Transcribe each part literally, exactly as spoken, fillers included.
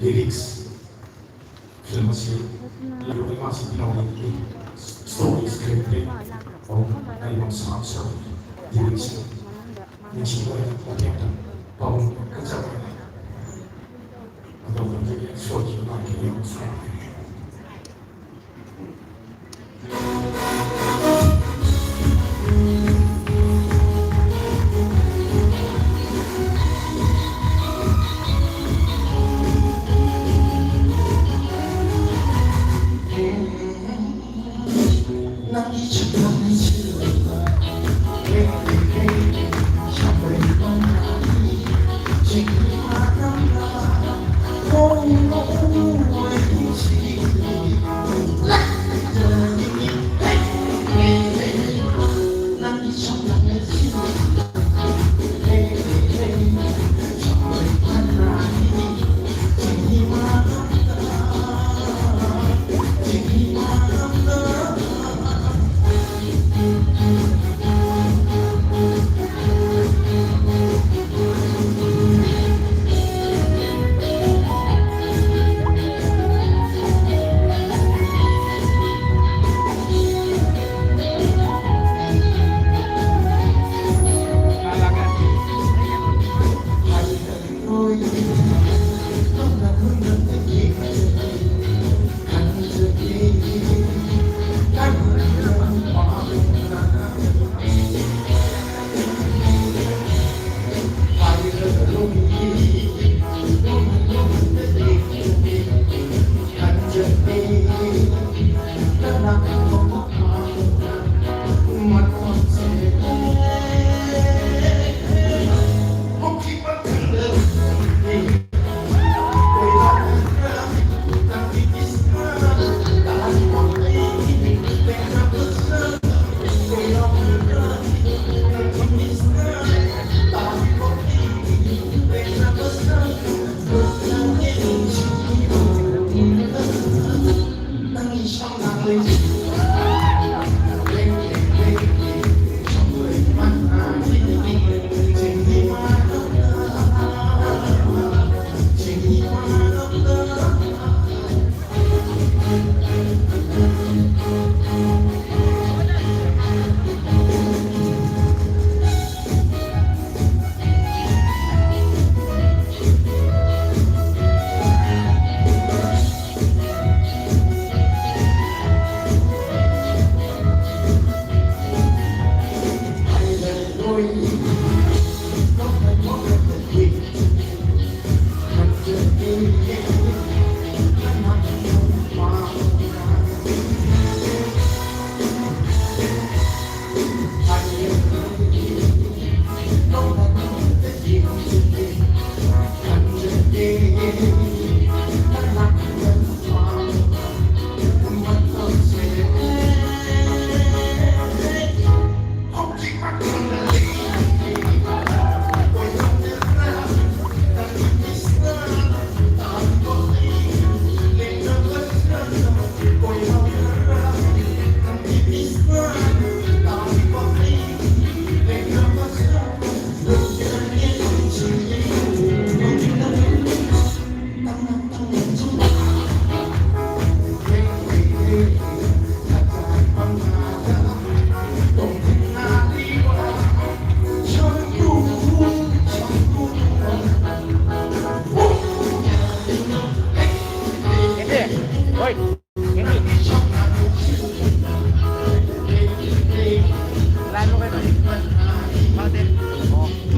Lyrics, film ꯑꯁꯤ ꯂꯩꯕꯥꯛ ꯂꯩꯃꯥꯁꯤ ꯄꯤꯔꯥꯎꯅꯤ꯫ Story, screenplay, ꯑꯍꯨꯝ, ꯑꯩꯕꯨ ꯁꯥꯎꯟ ꯁꯔꯨꯛ, direction, ꯅꯤꯡꯁꯤꯡꯕ ꯑꯣꯏꯅ ꯃꯇꯦꯡ ꯄꯥꯡꯕ ꯀꯠꯆꯕ ꯑꯣꯏꯅ ꯑꯗꯣꯝꯗꯒꯤ ꯁꯣꯏꯈꯤꯕ ꯃꯥꯒꯤ ꯌꯥꯝꯅ ꯁꯥꯎꯅꯤꯡꯉꯤ꯫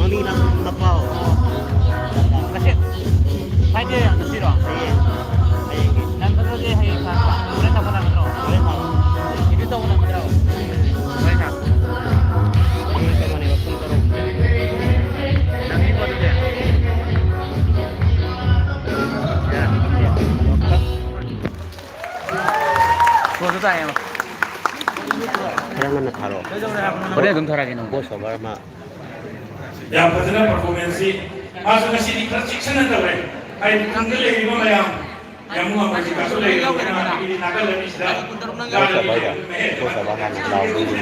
Mami ng Macau. Kasi, pwede yan, kasi ro. Sige. Sige. Nandun ko din, hey, sa, sa, ulit ako lang, bro. Ulit ako. Dito ako lang, bro. Ulit ako. Ulit ako, ni Wakong Taro. Nandito ako din. Yan. Kaya nga nataro. Pwede doon taragin ng boss, o para ma- ꯌꯥꯝ ꯐꯖꯅ performance ꯁꯤ ꯃꯥꯁꯨ ꯉꯁꯤꯗꯤ ꯈꯔ ꯆꯦꯛꯁꯤꯟꯅ ꯇꯧꯔꯦ꯫ ꯍꯥꯏꯗꯤ ꯈꯨꯟꯗ ꯂꯩꯔꯤꯕ ꯃꯌꯥꯝ, ꯌꯥꯝ ꯅꯨꯡꯉꯥꯏꯕ ꯖꯒꯥꯁꯨ ꯂꯩꯔꯤꯕ ꯃꯌꯥꯝ, ꯅꯥꯀꯜ ꯑꯅꯤꯁꯤꯗ ꯒꯥꯔꯤ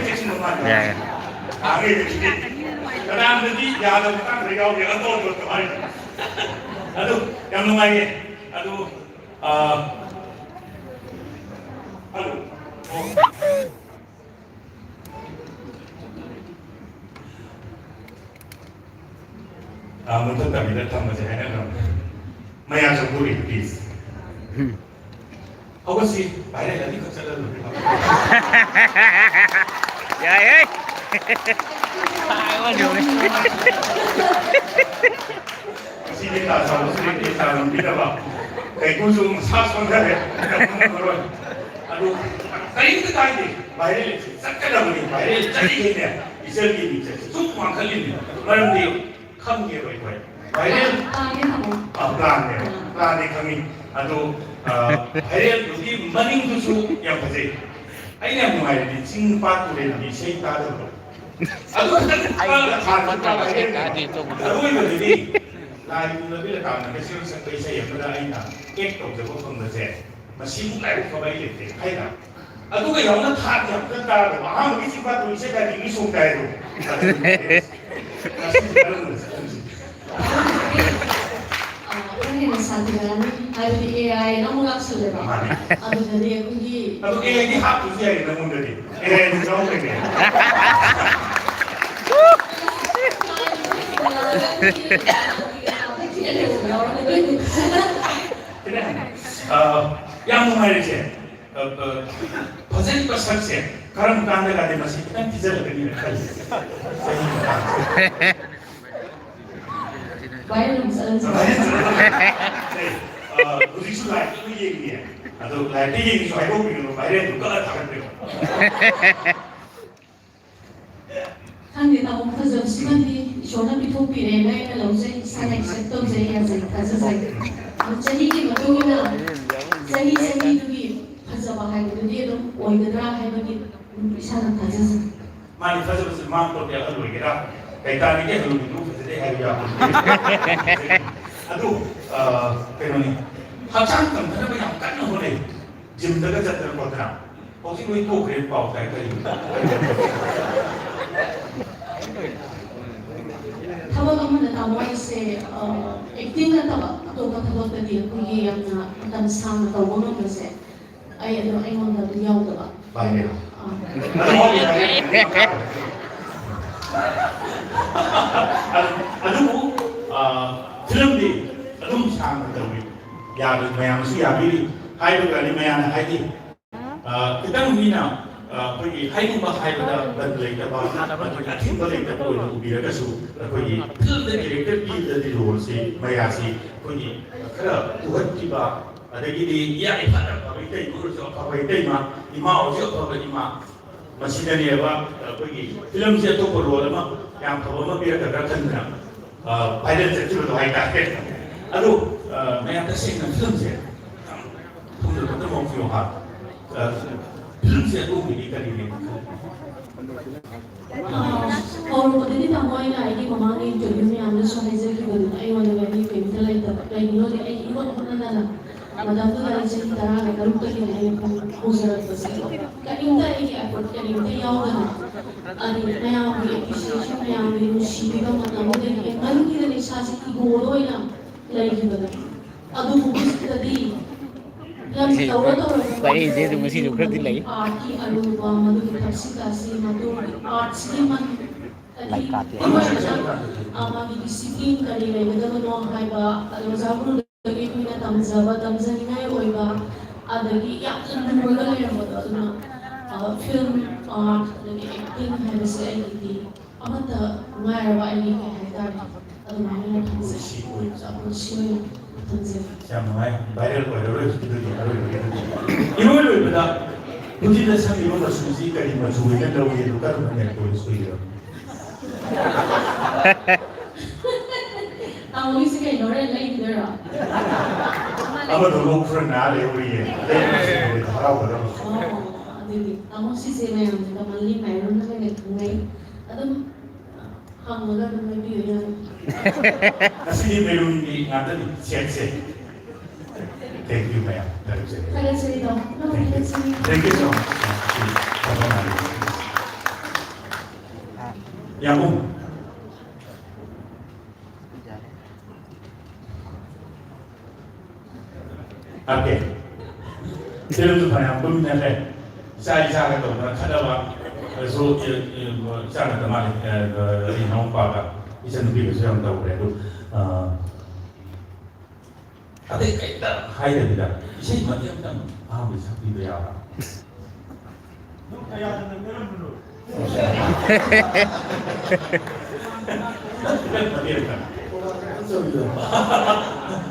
ꯆꯦꯛꯁꯤꯟꯕ ꯃꯥꯜꯂꯦ꯫ ꯌꯥꯏ, ꯌꯥꯏ꯫ ꯑꯗꯒꯤꯗꯤ ꯀꯅꯥꯝꯗꯗꯤ ꯌꯥꯗꯕ ꯃꯇꯥꯡꯗ ꯌꯥꯎꯗꯦ, ꯑꯇꯣꯞ ꯑꯇꯣꯞꯄ ꯍꯥꯏꯔꯤꯁꯦ꯫ ꯑꯗꯨ ꯌꯥꯝ ꯅꯨꯡꯉꯥꯏꯌꯦ꯫ ꯑꯗꯨ, ꯑ, ꯍꯜꯂꯣ꯫ ꯑꯣ꯫ ꯑ, ꯃꯨꯊꯠꯇꯕꯤꯗ ꯊꯝꯃꯁꯦ ꯍꯥꯏꯅꯈ꯭ꯔꯕꯅꯦ꯫ ꯃꯌꯥꯝ ꯆꯪꯕꯤꯔꯤ, please꯫ ꯎꯝ꯫ ꯍꯧꯒꯠꯁꯤ, viral ꯑꯅꯤꯈꯛ ꯆꯠꯂ ꯂꯣꯏꯔꯦ꯫ ꯌꯥꯏꯍꯦ꯫ ꯍꯥꯏꯕ ꯂꯣꯏꯔꯦ꯫ ꯉꯁꯤꯗꯤ ꯇꯥ ꯆꯥꯎꯕꯁꯨ ꯂꯩꯇꯦ, ꯆꯥ ꯂꯣꯟꯕꯤꯅꯕ꯫ ꯀꯩꯀꯨꯁꯨ ꯃꯁꯥ ꯁꯣꯟꯊꯔꯦ, ꯉꯝꯃꯔꯣꯏ꯫ ꯑꯗꯨ ꯀꯔꯤꯝꯇ ꯀꯥꯏꯗꯦ, viral ꯆꯠꯀꯗꯕꯅꯤ, viral ꯆꯠꯂꯤꯉꯩꯅꯦ ꯏꯆꯜꯒꯤ ꯃꯤꯡꯆꯠꯁꯦ ꯁꯨꯝ ꯋꯥꯡꯈꯠꯂꯤꯅꯤ꯫ ꯃꯔꯝꯗꯤ ꯈꯪꯉꯦꯕ ꯑꯩꯈꯣꯏ꯫ ꯚꯥꯏꯔꯦꯜ ꯄ꯭ꯂꯥꯟꯅꯦ ꯍꯪꯉꯣ꯫ ꯑ, ꯄ꯭ꯂꯥꯟꯅꯦꯕ꯫ ꯄ꯭ꯂꯥꯟꯅꯦ ꯈꯪꯉꯤ꯫ ꯑꯗꯣ, ꯑ, ꯚꯥꯏꯔꯦꯜꯗꯨꯒꯤ ꯃꯅꯤꯡꯗꯨꯁꯨ ꯌꯥꯝ ꯐꯖꯩ꯫ ꯑꯩꯅ ꯌꯥꯝ ꯅꯨꯡꯉꯥꯏꯔꯗꯤ ꯆꯤꯡ ꯄꯥꯠ ꯇꯨꯔꯦꯜꯒꯤ ꯏꯁꯩ ꯇꯥꯗꯕꯗꯣ꯫ ꯑꯗꯨ ꯈꯛꯇꯪ ꯑꯩ ꯇꯥꯔꯒ ꯊꯥꯔꯁꯨ ꯐꯣꯟ ꯇꯥꯕ ꯇꯧꯔꯛꯀꯦ ꯍꯦꯟꯅ ꯀꯥꯗꯦ ꯇꯧꯕꯗꯣ꯫ ꯑꯔꯣꯏꯕꯗꯗꯤ ꯂꯥꯏ ꯄꯨꯝꯕꯒꯤ ꯂꯩꯇꯥꯝꯅ ꯀꯩꯁꯦꯜ ꯁꯛꯄ ꯏꯁꯩ ꯑꯃꯗ ꯑꯩꯅ ꯑꯦꯛ ꯇꯧꯖꯕ ꯐꯪꯕꯁꯦ ꯃꯁꯤꯃꯨꯛ ꯂꯥꯏꯕꯛ ꯐꯕ ꯑꯩ ꯂꯩꯇꯦ ꯍꯥꯏꯅ꯫ ꯑꯗꯨꯒ ꯌꯥꯎꯅ ꯊꯥꯛ ꯌꯥꯝ ꯀꯟꯅ ꯇꯥꯔꯒ ꯑꯍꯥꯟꯕꯒꯤ ꯆꯤꯡ ꯄꯥꯠ ꯇꯨꯔꯦꯜ ꯏꯁꯩ ꯇꯥꯗꯤ ꯃꯤ ꯁꯣꯛ ꯇꯥꯏꯗꯣ꯫ ꯑꯗꯨ ꯉꯁꯤꯁꯦ ꯀꯔꯝꯅ ꯆꯠꯂꯝꯁꯤ? ꯑ, ꯈꯔ ꯍꯦꯟꯅ ꯁꯥꯊꯤꯔꯛꯑꯅꯤ꯫ ꯍꯥꯏꯕꯗꯤ A I ꯅ ꯑꯃꯨꯛ ꯂꯥꯛꯁꯜꯂꯦꯕ꯫ ꯃꯥꯅꯦ꯫ ꯑꯗꯨꯗꯗꯤ ꯑꯩꯈꯣꯏꯒꯤ ꯑꯗꯨ A I ꯗꯤ ꯍꯥꯞꯇ꯭ꯔꯁꯨ ꯌꯥꯏꯌꯦ ꯅꯪꯉꯣꯟꯗꯗꯤ꯫ A I ꯗꯤ ꯌꯥꯎꯗ꯭ꯔꯦꯅꯦ꯫ ꯑ, ꯌꯥꯝ ꯅꯨꯡꯉꯥꯏꯔꯤꯁꯦ꯫ ꯑ, ꯑ, ꯐꯖꯔꯤꯕ ꯁꯛꯁꯦ ꯀꯔꯝ ꯀꯥꯟꯗꯒꯗꯤ ꯃꯁꯤ ꯈꯤꯇꯪ ꯊꯤꯖꯤꯜꯂꯛꯀꯅꯤꯅ ꯈꯜꯂꯤ꯫ ꯆꯍꯤ ꯃꯇꯥꯡꯁꯦ꯫ ꯚꯥꯏꯔꯦꯜ ꯑꯃ ꯆꯠꯍꯟꯁꯤ꯫ ꯚꯥꯏꯔꯦꯜ ꯆꯠꯍꯟꯁꯤ꯫ ꯑ, ꯍꯧꯖꯤꯛꯁꯨ ꯂꯥꯏꯔꯤꯛꯇ ꯑꯗꯨꯝ ꯌꯦꯡꯉꯤꯌꯦ꯫ ꯑꯗꯣ ꯂꯥꯏꯔꯤꯛꯇ ꯌꯦꯡꯉꯤꯁꯨ ꯍꯥꯏꯗꯣꯛꯄꯤꯒꯅꯨ, ꯚꯥꯏꯔꯦꯜꯗꯨ ꯀꯛꯑ ꯊꯥꯒꯠꯄꯤꯔꯣ꯫ ꯈꯪꯗꯦ, ꯇꯥꯃꯣ, ꯐꯖꯕꯁꯤꯃꯗꯤ ꯏꯁꯣꯔꯅ ꯄꯤꯊꯣꯛꯄꯤꯔꯦꯅ ꯑꯩꯅ ꯂꯧꯖꯩ, ꯏꯁꯥꯅ ꯑꯦꯛꯁꯦꯞ ꯇꯧꯖꯩ, ꯌꯥꯖꯩ, ꯊꯥꯖꯖꯩ꯫ ꯑꯗꯨ ꯆꯍꯤꯒꯤ ꯃꯇꯨꯡ ꯏꯟꯅ ꯆꯍꯤ ꯆꯍꯤꯗꯨꯒꯤ ꯐꯖꯕ ꯍꯥꯏꯕꯗꯨꯗꯤ ꯑꯗꯨꯝ ꯑꯣꯏꯒꯗ꯭ꯔꯥ ꯍꯥꯏꯕꯒꯤ ꯑꯗꯨꯝ ꯏꯁꯥꯅ ꯊꯥꯖꯖꯩ꯫ ꯃꯥꯗꯤ ꯐꯖꯕꯁꯤ ꯃꯥꯡ ꯇꯧꯗꯦ, ꯑꯍꯜ ꯑꯣꯏꯒꯦꯔꯥ꯫ ꯀꯩꯇꯥꯔꯤꯒꯦ ꯍꯅꯨꯕꯤꯗꯨ ꯐꯖꯗꯦ ꯍꯥꯏꯕ ꯌꯥꯄꯣꯟꯇꯦ꯫ ꯑꯗꯨ, ꯑ, ꯀꯩꯅꯣꯅꯤ, ꯍꯛꯆꯥꯡ ꯀꯟꯊꯅꯕ ꯌꯥꯝ ꯀꯟꯅ ꯍꯣꯠꯅꯩ꯫ ꯖꯤꯝꯗꯒ ꯆꯠꯇꯅ ꯈꯣꯠꯇꯅ꯫ ꯍꯧꯖꯤꯛ ꯂꯣꯏ ꯇꯣꯛꯈ꯭ꯔꯦ, ꯄꯥꯎ ꯇꯥꯏ ꯀꯔꯤ꯫ ꯊꯕꯛ ꯑꯃꯗ ꯇꯥꯃꯣ ꯑꯩꯁꯦ, ꯑ, ꯑꯦꯛꯇꯤꯡ ꯅꯠꯇꯕ ꯑꯇꯣꯞꯄ ꯊꯕꯛꯇꯗꯤ ꯑꯩꯈꯣꯏꯒꯤ ꯌꯥꯝꯅ ꯃꯇꯝ ꯁꯥꯡꯅ ꯇꯧꯕ ꯉꯝꯕꯁꯦ ꯑꯩ ꯑꯗꯨꯝ ꯑꯩꯉꯣꯟꯗ ꯑꯗꯨꯝ ꯌꯥꯎꯗꯕ꯫ ꯃꯥꯅꯦ꯫ ꯑꯥ꯫ ꯑꯗꯨ, ꯑꯗꯨꯕꯨ, ꯑ, ꯐꯤꯂꯝꯗꯤ ꯑꯗꯨꯝ ꯁꯥꯡꯅ ꯇꯧꯏ꯫ ꯌꯥꯕ ꯃꯌꯥꯝꯅꯁꯨ ꯌꯥꯕꯤꯔꯤ꯫ ꯍꯥꯏꯕꯒꯗꯤ ꯃꯌꯥꯝꯅ ꯍꯥꯏꯗꯤ, ꯑ, ꯈꯤꯇꯪ ꯃꯤꯅ, ꯑ, ꯑꯩꯈꯣꯏꯒꯤ ꯍꯥꯏꯅꯤꯡꯕ ꯍꯥꯏꯕꯗ ꯕꯟ ꯂꯩꯇꯕ, ꯑꯗꯨꯒ ꯑꯊꯤꯡꯕ ꯂꯩꯇꯕ ꯑꯣꯏꯅ ꯎꯕꯤꯔꯒꯁꯨ, ꯑꯩꯈꯣꯏꯒꯤ ꯐꯤꯂꯝꯗ ꯀꯦꯔꯦꯛꯇꯔ ꯄꯤꯕꯗꯗꯤ ꯔꯣꯜꯁꯤ ꯃꯌꯥꯝꯁꯤ ꯑꯩꯈꯣꯏꯒꯤ ꯈꯔ ꯎꯍꯟꯈꯤꯕ, ꯑꯗꯒꯤꯗꯤ ꯌꯥꯏꯐꯅ ꯐꯕ ꯏꯇꯩꯃ ꯑꯣꯏꯔꯁꯨ ꯑꯐꯕ ꯏꯇꯩꯃ, ꯏꯃꯥ ꯑꯣꯏꯔꯁꯨ ꯑꯐꯕ ꯏꯃꯥ, ꯃꯁꯤꯗꯅꯦꯕ ꯑꯩꯈꯣꯏꯒꯤ ꯐꯤꯂꯝꯁꯦ ꯑꯇꯣꯞꯄ ꯔꯣꯜ ꯑꯃ ꯌꯥꯝ ꯐꯕ ꯑꯃ ꯄꯤꯔꯛꯀꯗ꯭ꯔꯥ ꯈꯟꯗꯅ꯫ ꯚꯥꯏꯔꯦꯜ ꯆꯠꯈꯤꯕꯗꯣ ꯍꯥꯏꯇꯥꯔꯦ꯫ ꯑꯗꯣ ꯃꯌꯥꯝ ꯇꯁꯦꯡꯅ ꯐꯤꯂꯝꯁꯦ ꯊꯨꯡꯅ ꯈꯛꯇ ꯃꯥꯡꯈꯤꯌꯣ ꯍꯥ꯫ ꯐꯤꯂꯝꯁꯦ ꯑꯗꯣꯝꯒꯤꯗꯤ ꯀꯔꯤ ꯂꯩꯅ ꯈꯜꯂꯤ? ꯍꯧꯔꯛꯄꯗꯗꯤ ꯇꯥꯃꯣ ꯑꯩꯅ ꯑꯩꯒꯤ ꯃꯃꯥꯡꯒꯤ ꯏꯟꯇꯔꯚꯤꯌꯨ ꯃꯌꯥꯝꯗꯁꯨ ꯍꯥꯏꯖꯈꯤꯕꯗꯨꯅ ꯑꯩꯉꯣꯟꯗ ꯚꯦꯂ꯭ꯌꯨ ꯀꯩꯝꯇ ꯂꯩꯇꯕ꯫ ꯀꯩꯒꯤꯅꯣꯗꯤ ꯑꯩ ꯏꯍꯣꯠ ꯍꯣꯠꯅꯗꯅ ꯃꯇꯝꯗꯨꯗ ꯑꯩ ꯆꯍꯤ ꯇꯔꯥꯒ ꯇꯔꯨꯛꯇꯒꯤꯅꯦ ꯑꯩꯅ ꯍꯧꯖꯔꯛꯄꯁꯦ꯫ ꯀꯔꯤꯝꯇ ꯑꯩꯒꯤ ꯑꯦꯐꯔꯠ ꯀꯔꯤꯝꯇ ꯌꯥꯎꯗꯅ ꯑꯗꯤ ꯃꯌꯥꯝꯒꯤ ꯑꯦꯄ꯭ꯔꯤꯁꯤꯌꯦꯁꯟ, ꯃꯌꯥꯝꯒꯤ ꯅꯨꯡꯁꯤꯕꯤꯕ ꯃꯇꯝꯗꯨꯗꯒꯤ ꯍꯦꯟꯃꯟꯈꯤꯗꯅ ꯏꯁꯥꯁꯦ ꯏꯒꯣꯗ ꯑꯣꯏꯅ ꯂꯩꯈꯤꯕꯗꯣ꯫ ꯑꯗꯨꯕꯨ ꯍꯧꯖꯤꯛꯇꯗꯤ ꯐꯤꯂꯝ ꯇꯧꯔ ꯇꯧꯔꯒ ꯋꯥꯔꯤꯁꯦ ꯑꯗꯨꯝ ꯉꯁꯤꯁꯨ ꯈꯔꯗꯤ ꯂꯩ꯫ ꯑꯥꯔꯠꯀꯤ ꯑꯔꯨꯕ, ꯃꯗꯨꯒꯤ ꯊꯛꯁꯤ ꯈꯥꯁꯤ, ꯃꯗꯨꯒꯤ ꯑꯥꯔꯠꯁꯤꯒꯤ ꯃꯟ-, ꯍꯥꯏꯗꯤ ꯂꯥꯏꯔꯤꯛ ꯄꯥꯗꯦ꯫ ꯑꯩꯈꯣꯏꯅ, ꯑ, ꯃꯥꯒꯤ ꯗꯤꯁꯤꯄ꯭ꯂꯤꯟ ꯀꯔꯤ ꯂꯩꯒꯗꯕꯅꯣ ꯍꯥꯏꯕ, ꯑꯗꯣ ꯑꯣꯖꯥ ꯒꯨꯔꯨꯗꯒꯤ ꯑꯩꯈꯣꯏꯅ ꯇꯝꯖꯕ, ꯇꯝꯖꯅꯤꯡꯉꯥꯏ ꯑꯣꯏꯕ, ꯑꯗꯒꯤ ꯌꯥꯝꯅ ꯂꯨꯔꯒ ꯂꯩꯔꯝꯕꯗꯣ꯫ ꯑꯗꯨꯅ, ꯑ, ꯐꯤꯂꯝ ꯑꯥꯔꯠ ꯑꯗꯒꯤ ꯑꯦꯛꯇꯤꯡ ꯍꯥꯏꯕꯁꯦ ꯑꯩꯒꯤꯗꯤ ꯑꯃꯠꯇ ꯉꯥꯏꯔꯕ ꯑꯩꯒꯤ ꯀꯩ ꯍꯥꯏꯇꯥꯔꯦ, ꯑꯗꯨꯃꯥꯏꯅ ꯑꯣꯏꯅ ꯊꯝꯖꯩ꯫ ꯄꯨꯟꯁꯤ ꯑꯣꯏꯅ꯫ ꯄꯨꯟꯁꯤ ꯑꯣꯏꯅ ꯊꯝꯖꯩ꯫ ꯌꯥꯝ ꯅꯨꯡꯉꯥꯏ꯫ ꯚꯥꯏꯔꯦꯜ ꯑꯣꯏꯔꯔꯣꯏ ꯍꯧꯖꯤꯛꯀꯤꯗꯨꯗꯤ, ꯑꯔꯣꯏꯕꯒꯤꯗꯨꯗꯤ꯫ ꯏꯔꯣꯏ ꯂꯣꯏꯕꯗ ꯍꯧꯖꯤꯛꯇ ꯁꯪꯉꯤꯕ ꯃꯆꯨꯁꯤ ꯀꯔꯤ ꯃꯆꯨ ꯑꯣꯏꯅ ꯂꯧꯏ? ꯑꯗꯨ ꯀꯔꯝꯕ ꯅꯦꯜ ꯄꯣꯂꯤꯁ ꯑꯣꯏꯒꯦꯔꯣ? ꯇꯥꯃꯣꯒꯤꯁꯤ ꯀꯩꯅꯣ, ꯍꯣꯔꯦꯟ ꯂꯩꯈꯤꯗꯣꯏꯔꯣ? ꯑꯃꯗꯣ ꯂꯣꯛ ꯈꯔ ꯅꯥ ꯂꯩꯍꯧꯔꯤꯌꯦ꯫ ꯂꯩꯕꯁꯤꯡꯗꯣ ꯍꯔꯥꯎꯒꯗꯕ꯫ ꯑꯣ, ꯑꯗꯨꯗꯤ ꯇꯥꯃꯣ ꯁꯤꯁꯦ ꯃꯌꯥꯝꯁꯦ commonly ꯃꯦꯔꯨꯟ ꯍꯥꯏꯅ ꯈꯪꯅꯩ꯫ ꯑꯗꯨꯝ ꯍꯪꯉꯒ ꯑꯗꯨꯝ ꯂꯩꯕꯤꯌꯨ ꯌꯥꯅꯤ꯫ ꯉꯁꯤꯗꯤ ꯃꯦꯔꯨꯟꯒꯤ ꯉꯥꯛꯇꯅꯤ ꯁꯦꯠꯁꯦ꯫ Thank you ꯃꯌꯥꯝ꯫ ꯊꯥꯒꯠꯆꯔꯤ꯫ ꯊꯥꯒꯠꯆꯔꯤ ꯇꯥꯃꯣ꯫ Thank you꯫ ꯊꯥꯒꯠꯆꯔꯤ꯫ Thank you so much꯫ ꯌꯥꯝꯕꯨꯡ꯫ ꯑꯣꯀꯦ꯫ ꯐꯤꯂꯝꯁꯨ ꯐꯅꯌꯥꯝ ꯀꯨꯝꯃꯤꯟꯅꯈ꯭ꯔꯦ꯫ ꯏꯆꯥ ꯏꯆꯥꯒ ꯇꯧꯗꯅ ꯈꯠꯅꯕ, ꯑꯗꯨꯁꯨ ꯏꯆꯥ ꯅꯠꯇ ꯃꯥꯜꯂꯤ, ꯑꯩ ꯏꯅꯥꯎꯄꯥꯒ ꯏꯆꯟꯅꯨꯄꯤꯒꯁꯨ ꯌꯥꯝ ꯇꯧꯈ꯭ꯔꯦ꯫ ꯑꯗꯨ, ꯑ, ꯑꯇꯩ ꯀꯩꯝꯇ ꯍꯥꯏꯗꯕꯤꯗ ꯏꯁꯩ ꯃꯇꯦꯛ ꯑꯃꯇꯪ ꯑꯍꯥꯟꯕ ꯁꯛꯄꯤꯕ ꯌꯥꯕ꯭ꯔꯥ?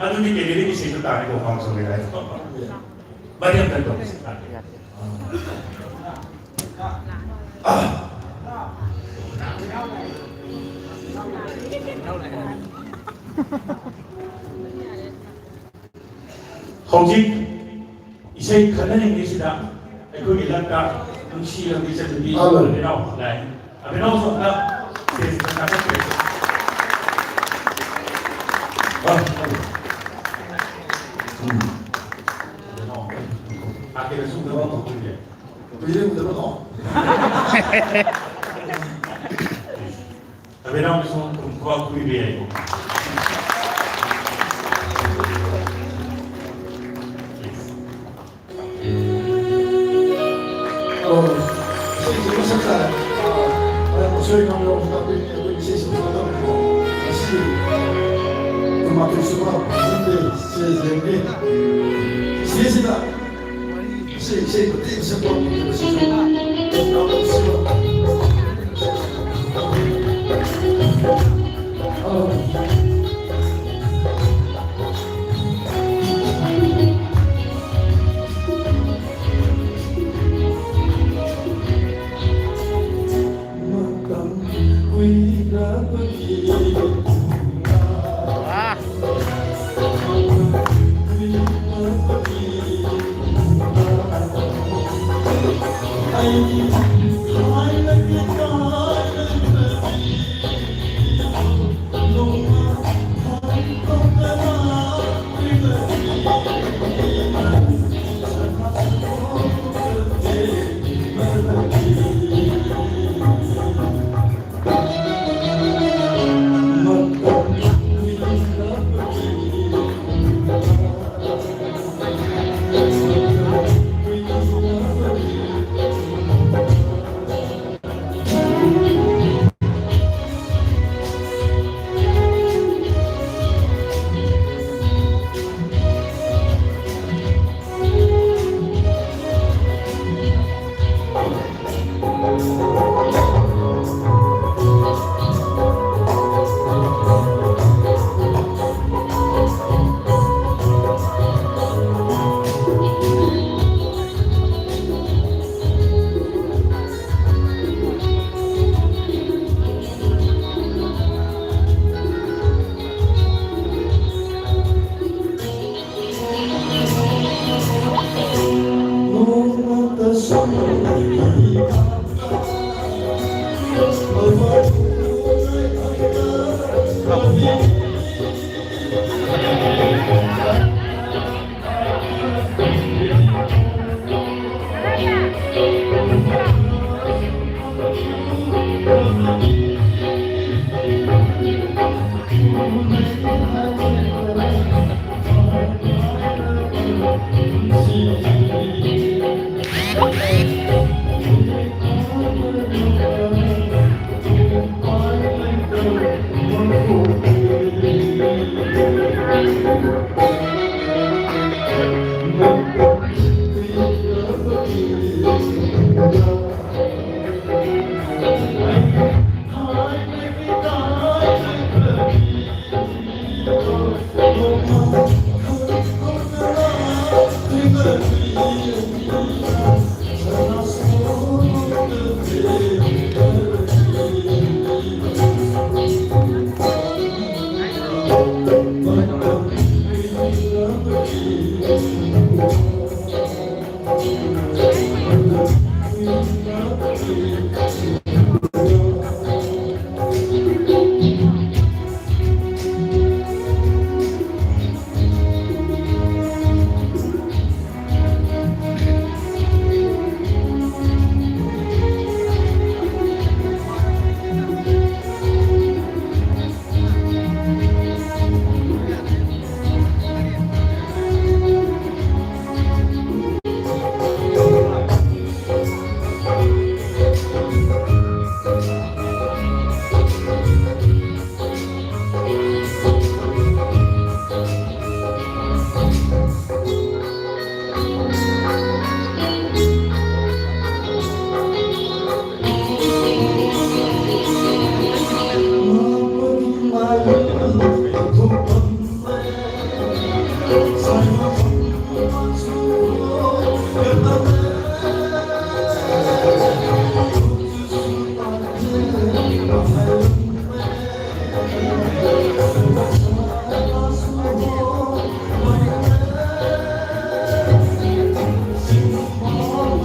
ꯑꯗꯨꯗꯤ ꯀꯦꯔꯦꯗꯒꯤ ꯏꯁꯩꯗꯣ ꯇꯥꯔꯦꯀꯣ, ꯄꯥꯝ ꯆꯧꯒꯦ ꯍꯥꯏꯗꯣ꯫ ꯃꯔꯤ ꯑꯝꯇꯪ ꯇꯧꯁꯤ꯫ ꯍꯧꯖꯤꯛ ꯏꯁꯩ ꯈꯟꯅꯔꯤꯉꯩꯁꯤꯗ ꯑꯩꯈꯣꯏꯒꯤ ꯂꯛꯇ ꯅꯨꯡꯁꯤꯔꯕ ꯏꯆꯟꯅꯨꯄꯤ ꯍꯜꯂꯣ꯫ ꯑꯕꯦꯅꯥꯎ ꯂꯥꯛꯑꯦ꯫ ꯑꯕꯦꯅꯥꯎ ꯁꯣꯝꯗ stage ꯇ ꯀꯥꯈꯠꯄꯤꯔꯛꯑꯣ꯫ ꯑ, ꯍꯜꯂꯣ꯫ ꯎꯝ꯫ ꯑꯕꯦꯅꯥꯎ, ꯂꯥꯛꯀꯦꯔꯥ ꯁꯣꯝꯗ ꯂꯥꯎꯊꯣꯛꯄꯤꯔꯒꯦ꯫ ꯀꯨꯏꯔꯦ ꯎꯗꯕꯀꯣ꯫ ꯑꯕꯦꯅꯥꯎꯒꯤꯁꯨ ꯈꯨꯕꯥꯛ ꯈꯨꯕꯤꯕ ꯌꯥꯏꯀꯣ꯫ ꯑꯣ, ꯏꯁꯩꯁꯦ ꯃꯁꯛ ꯇꯥꯔꯦ꯫ ꯑ, ꯑꯁꯣꯏ ꯑꯉꯥꯝ ꯌꯥꯎꯕ ꯇꯥꯛꯄꯤꯕꯅꯦ, ꯑꯩꯈꯣꯏ ꯏꯁꯩꯁꯦ ꯐꯖꯅ ꯇꯧꯔꯦꯀꯣ꯫ ꯉꯁꯤ ꯀꯨꯟꯃꯥꯊꯣꯏ ꯁꯨꯕ ꯁꯟꯗꯦ ꯁ꯭ꯇꯦꯖ ꯂꯦꯝꯒꯤ ꯁꯤꯗꯩꯁꯤꯗ ꯏꯁꯩ, ꯏꯁꯩ ꯃꯇꯦꯛ ꯑꯃ ꯁꯛꯄ ꯉꯝꯗꯕꯁꯤꯁꯨ ꯌꯥꯝ ꯅꯨꯡꯁꯤꯕ꯫ ꯑꯥ꯫ ꯃꯇꯝ ꯀꯨꯏꯔꯕꯒꯤ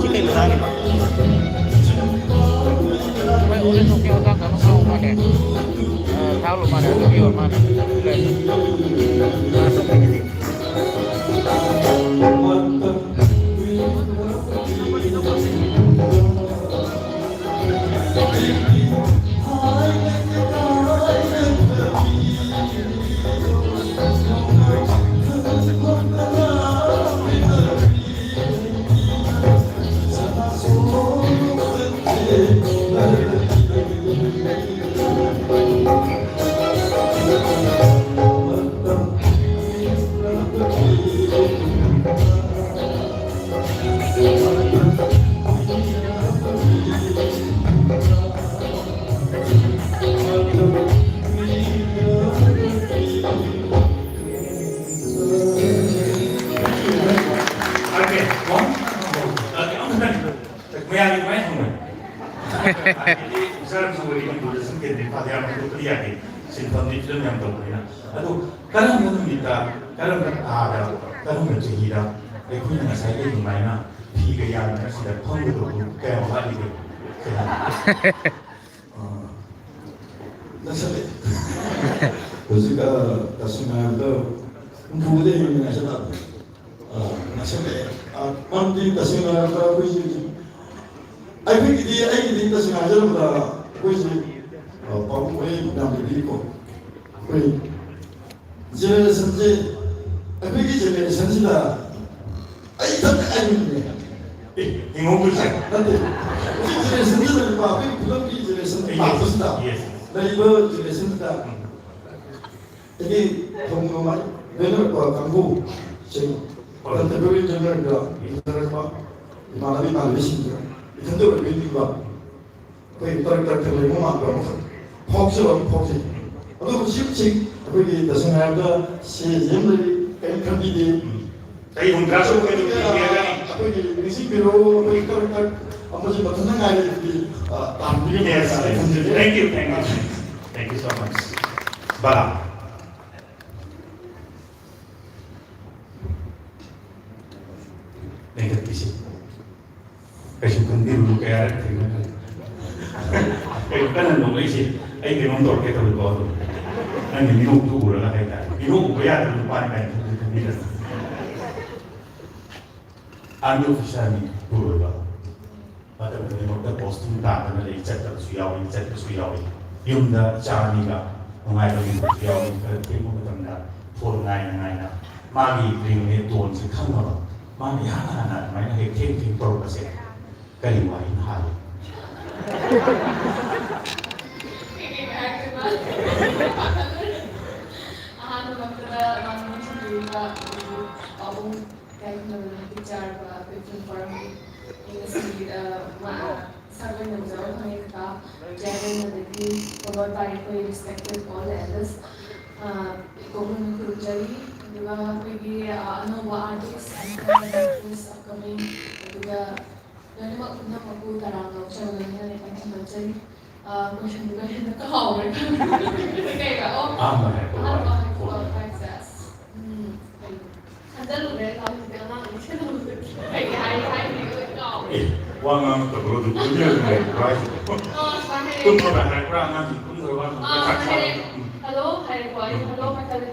ꯁꯤ ꯀꯩꯅꯣ? Okay, one, okay, ꯑꯃꯨꯛꯇꯪ ꯃꯌꯥꯝꯒꯤ ꯑꯗꯨꯃꯥꯏꯅ ꯍꯪꯕꯅꯤ꯫ ꯍꯥꯏꯗꯤ, ꯁꯥꯔ ꯑꯃꯁꯨ ꯑꯣꯏꯔꯤ, ꯃꯅꯤꯄꯨꯔꯗ ꯁꯨꯝ ꯀꯦꯟꯗ꯭ꯔꯤꯛ ꯐꯥꯗ ꯌꯥꯝ ꯍꯟꯗꯣꯛꯄꯗꯤ ꯌꯥꯗꯦ꯫ ꯁꯤꯟꯐꯝꯗꯤ ꯐꯤꯂꯝ ꯌꯥꯝ ꯇꯧꯕꯅꯤꯅ꯫ ꯑꯗꯨ ꯀꯔꯝꯕ ꯅꯨꯃꯤꯠꯇ, ꯀꯔꯝꯕ ꯊꯥꯗ, ꯀꯔꯝꯕ ꯆꯍꯤꯗ ꯑꯩꯈꯣꯏꯅ ꯉꯁꯥꯏꯒꯤ ꯑꯗꯨꯃꯥꯏꯅ ꯐꯤꯒ ꯌꯥꯟꯗꯅ ꯁꯤꯗ ꯐꯝꯒꯗꯧꯕ ꯀꯌꯥꯝ ꯋꯥꯠꯂꯤꯒꯦ? ꯑꯥ, ꯅꯛꯁꯜꯂꯛꯑꯦ꯫ ꯍꯧꯖꯤꯛ, ꯑ, ꯇꯁꯦꯡꯅ ꯍꯥꯏꯔꯕꯗ ꯍꯨꯝꯐꯨꯗ ꯍꯦꯟꯅ ꯉꯥꯏꯁꯜꯂꯛꯑꯕꯅꯤ꯫ ꯑ, ꯉꯥꯏꯁꯜꯂꯛꯑꯦ꯫ ꯑ, ꯃꯔꯝꯗꯤ ꯇꯁꯦꯡꯅ ꯍꯥꯏꯔꯕꯗ ꯑꯩꯈꯣꯏꯁꯤ ꯍꯧꯖꯤꯛ, ꯑꯩꯈꯣꯏꯒꯤꯗꯤ, ꯑꯩꯒꯤꯗꯤ ꯇꯁꯦꯡꯅ ꯍꯥꯏꯖꯔꯕꯗ ꯑꯩꯈꯣꯏꯁꯤ, ꯑ, ꯄꯥꯕꯨꯡ ꯍꯣꯏ ꯃꯌꯥꯝꯗꯒꯤꯀꯣ, ꯑꯩꯈꯣꯏ ꯖꯦꯅꯦꯔꯦꯁꯟꯁꯦ, ꯑꯩꯈꯣꯏꯒꯤ ꯖꯦꯅꯦꯔꯦꯁꯟꯁꯤꯗ ꯑꯩ ꯏꯊꯟꯇ ꯉꯥꯏꯔꯤꯕꯅꯦ꯫ ꯑꯦ, ꯍꯤꯡꯍꯧꯗꯣꯏꯁꯦ꯫ ꯅꯠꯇꯦ꯫ ꯍꯧꯖꯤꯛ ꯖꯦꯅꯦꯔꯦꯁꯟꯁꯤꯗ ꯂꯩꯔꯤꯕ ꯑꯩꯈꯣꯏꯒꯤ ꯐꯤꯂꯝꯒꯤ ꯖꯦꯅꯦꯔꯦꯁꯟ ꯌꯦꯁ, ꯂꯥꯛꯄꯁꯤꯗ ꯌꯦꯁ꯫ ꯂꯩꯔꯤꯕ ꯖꯦꯅꯦꯔꯦꯁꯟꯁꯤꯗ ꯎꯝ꯫ ꯑꯩꯒꯤ ꯊꯧꯒꯜ ꯀꯥꯡꯕꯨꯁꯤꯡ, ꯍꯣꯏ꯫ Contemporary genre ꯗ ꯌꯦꯡꯖꯔꯛꯄ ꯏꯃꯥꯟꯅꯕ ꯏꯃꯥꯟꯅꯕꯤꯁꯤꯡꯁꯦ ꯏꯊꯟꯇ ꯑꯣꯏꯕꯤꯅꯤꯡꯕ꯫ ꯑꯩꯈꯣꯏ ꯇꯔꯛ ꯇꯔꯛꯇ ꯂꯩꯕ ꯃꯥꯟꯕ ꯑꯃꯈꯛ ꯐꯥꯎꯖꯕ ꯑꯃ ꯐꯥꯎꯖꯩ꯫ ꯑꯗꯣ ꯍꯧꯖꯤꯛ ꯍꯧꯖꯤꯛ ꯑꯩꯈꯣꯏꯒꯤ ꯇꯁꯦꯡꯅ ꯍꯥꯏꯔꯕꯗ ꯁꯦꯜꯁꯦ ꯑꯃ ꯂꯩꯔꯤ, ꯀꯔꯤꯝ ꯈꯟꯕꯤꯗꯦ꯫ ꯆꯍꯤ ꯍꯨꯝꯗ꯭ꯔꯥ ꯁꯨꯕ ꯀꯩꯗꯧꯕ ꯄꯤꯒꯦ ꯍꯥꯏꯒꯅꯤ? ꯑꯩꯈꯣꯏꯒꯤ ꯅꯤꯡꯁꯤꯡꯕꯤꯔꯛꯑꯣ, ꯑꯩꯈꯣꯏ ꯇꯔꯛ ꯇꯔꯛ ꯑꯃꯁꯨ ꯃꯊꯟꯇ ꯉꯥꯏꯔꯦ꯫ ꯑꯗꯨꯗꯤ, ꯑ, ꯇꯥꯟꯕꯤꯒꯅꯤ Yes, ꯍꯥꯏꯅ yes. ꯈꯟꯖꯩ꯫ Thank you, thank you. Thank you so much. ꯕꯂꯥ꯫ ꯂꯦꯡꯈꯠꯄꯤꯁꯤ꯫ ꯀꯩꯁꯨ ꯈꯟꯕꯤꯔꯨꯅꯨ, ꯀꯌꯥꯔꯛ ꯊꯦꯡꯅꯈ꯭ꯔꯦ꯫ ꯀꯩꯅꯣ ꯀꯟꯅ ꯅꯣꯛꯂꯛꯏꯁꯦ? ꯑꯩ ꯀꯩꯅꯣꯝ ꯇꯧꯔꯛꯀꯦ ꯇꯧꯔꯤꯀꯣ ꯑꯗꯨꯝ꯫ ꯅꯪꯒꯤ ꯃꯤꯅꯣꯛꯇꯨ ꯎꯔꯒ ꯍꯥꯏꯇꯥꯔꯦ, ꯃꯤꯅꯣꯛ ꯎꯕ ꯌꯥꯗꯕ ꯅꯨꯄꯥꯅꯤ ꯀꯥꯏꯅ ꯈꯟꯕꯤꯔꯅꯨ꯫ ꯑꯥꯔꯃꯤ ꯑꯣꯐꯤꯁꯥꯔꯅꯤ ꯄꯨꯔꯣꯏꯕ꯫ ꯃꯇꯝ ꯈꯨꯗꯤꯡꯃꯛꯇ ꯄꯣꯁꯇꯤꯡ ꯇꯥꯗꯅ ꯂꯩ, ꯆꯠꯇꯕꯁꯨ ꯌꯥꯎꯏ, ꯆꯠꯄꯁꯨ ꯌꯥꯎꯏ꯫ ꯌꯨꯝꯗ ꯏꯆꯥ ꯑꯅꯤꯒ ꯅꯨꯡꯉꯥꯏꯕ ꯌꯨꯝꯗꯁꯨ ꯌꯥꯎꯏ꯫ ꯈꯔ ꯊꯦꯡꯕ ꯃꯇꯝꯗ ꯐꯣꯟ ꯉꯥꯏꯅ ꯉꯥꯏꯅ ꯃꯥꯒꯤ ꯔꯤꯡꯅꯦ ꯇꯣꯟꯁꯦ ꯈꯪꯉꯕ꯫ ꯃꯥꯅ ꯏꯍꯥꯟ ꯍꯥꯟꯅ ꯑꯗꯨꯃꯥꯏꯅ ꯍꯦꯛ ꯊꯦꯡ ꯊꯦꯡ ꯇꯧꯔꯛꯄꯁꯦ ꯀꯔꯤ ꯋꯥꯍꯩꯅ ꯍꯥꯏ? ꯑꯍꯥꯟꯕꯃꯛꯇꯗ ꯃꯥꯅ ꯅꯨꯡꯁꯤꯕꯤꯔꯤꯕ ꯄꯥꯕꯨꯡ ꯌꯥꯏꯐꯅꯕ ꯃꯇꯤꯛ ꯆꯥꯔꯕ ꯑꯩꯈꯣꯏ ꯐꯤꯂꯝ ꯐꯣꯔꯝꯒꯤ ꯑꯩ ꯉꯁꯤ, ꯑ, ꯃꯥ ꯁꯛ ꯑꯣꯏꯅ ꯎꯖꯕ ꯐꯪꯉꯦ ꯀꯀꯥ ꯆꯤꯌꯔꯃꯦꯟ ꯑꯗꯒꯤ ꯄꯣꯂꯣꯏ ꯄꯥꯏ ꯑꯩꯈꯣꯏ respected all the elders, ꯑ, ꯏꯀꯣꯛ ꯃꯅꯨꯡ ꯈꯨꯔꯨꯝꯖꯔꯤ꯫ ꯑꯗꯨꯒ ꯑꯩꯈꯣꯏꯒꯤ, ꯑ, ꯑꯅꯧꯕ artist, actor, actress, upcoming, ꯑꯗꯨꯒ ꯂꯣꯏꯅꯃꯛ ꯄꯨꯝꯅꯃꯛꯄꯨ ꯇꯔꯥꯝꯅ ꯑꯣꯛꯆꯕ ꯂꯣꯏꯅꯅ ꯂꯩꯀꯥꯏ ꯊꯝꯖꯔꯤ꯫ ꯑ, questionꯗꯨꯒ ꯍꯦꯟꯅ ꯀꯥꯎꯔꯦ꯫ ꯀꯩꯕ? ꯑꯣ, ꯑꯍꯥꯟꯕ ꯍꯥꯏꯔꯛꯄ ꯑꯍꯥꯟꯕ ꯋꯥꯍꯩ꯫ ꯍꯥꯏꯔꯛꯄ ꯋꯥꯍꯩꯁꯦ꯫ ꯎꯝ, ꯀꯩꯅꯣ? ꯈꯟꯖꯜꯂꯨꯔꯦ, ꯍꯧꯖꯤꯛꯇꯤ ꯑꯉꯥꯡ ꯑꯃ ꯁꯦꯟꯅꯕꯗ ꯀꯩ ꯍꯥꯏ-, ꯍꯥꯏꯗꯣꯏꯅꯣ ꯂꯣꯏ ꯀꯥꯎꯔꯦ꯫ ꯑꯦ, ꯋꯥ ꯉꯥꯡꯉꯛꯇꯕ꯭ꯔꯣ? ꯑꯗꯨ ꯇꯨꯃꯤꯟꯅ ꯑꯗꯨꯝ ꯂꯩꯕ꯭ꯔꯣ ꯍꯥꯏꯁꯤꯕꯣ? ꯑ, ꯁꯨꯃꯥꯏꯅ ꯍꯥꯏꯔꯛꯑꯦ꯫ ꯇꯨꯝꯕ꯭ꯔꯣ ꯍꯥꯏꯔꯛꯄ꯭ꯔꯥ? ꯑꯉꯥꯡꯁꯤꯡ ꯇꯨꯝꯈ꯭ꯔꯕ? ꯑ, ꯁꯨꯃꯥꯏꯅ ꯍꯥꯏꯔꯛꯑꯦ꯫ ꯎꯝ꯫ "Hello" ꯍꯥꯏꯔꯦꯀꯣ, ꯑꯩ "Hello" ꯍꯥꯏ ꯈꯜꯂꯦ꯫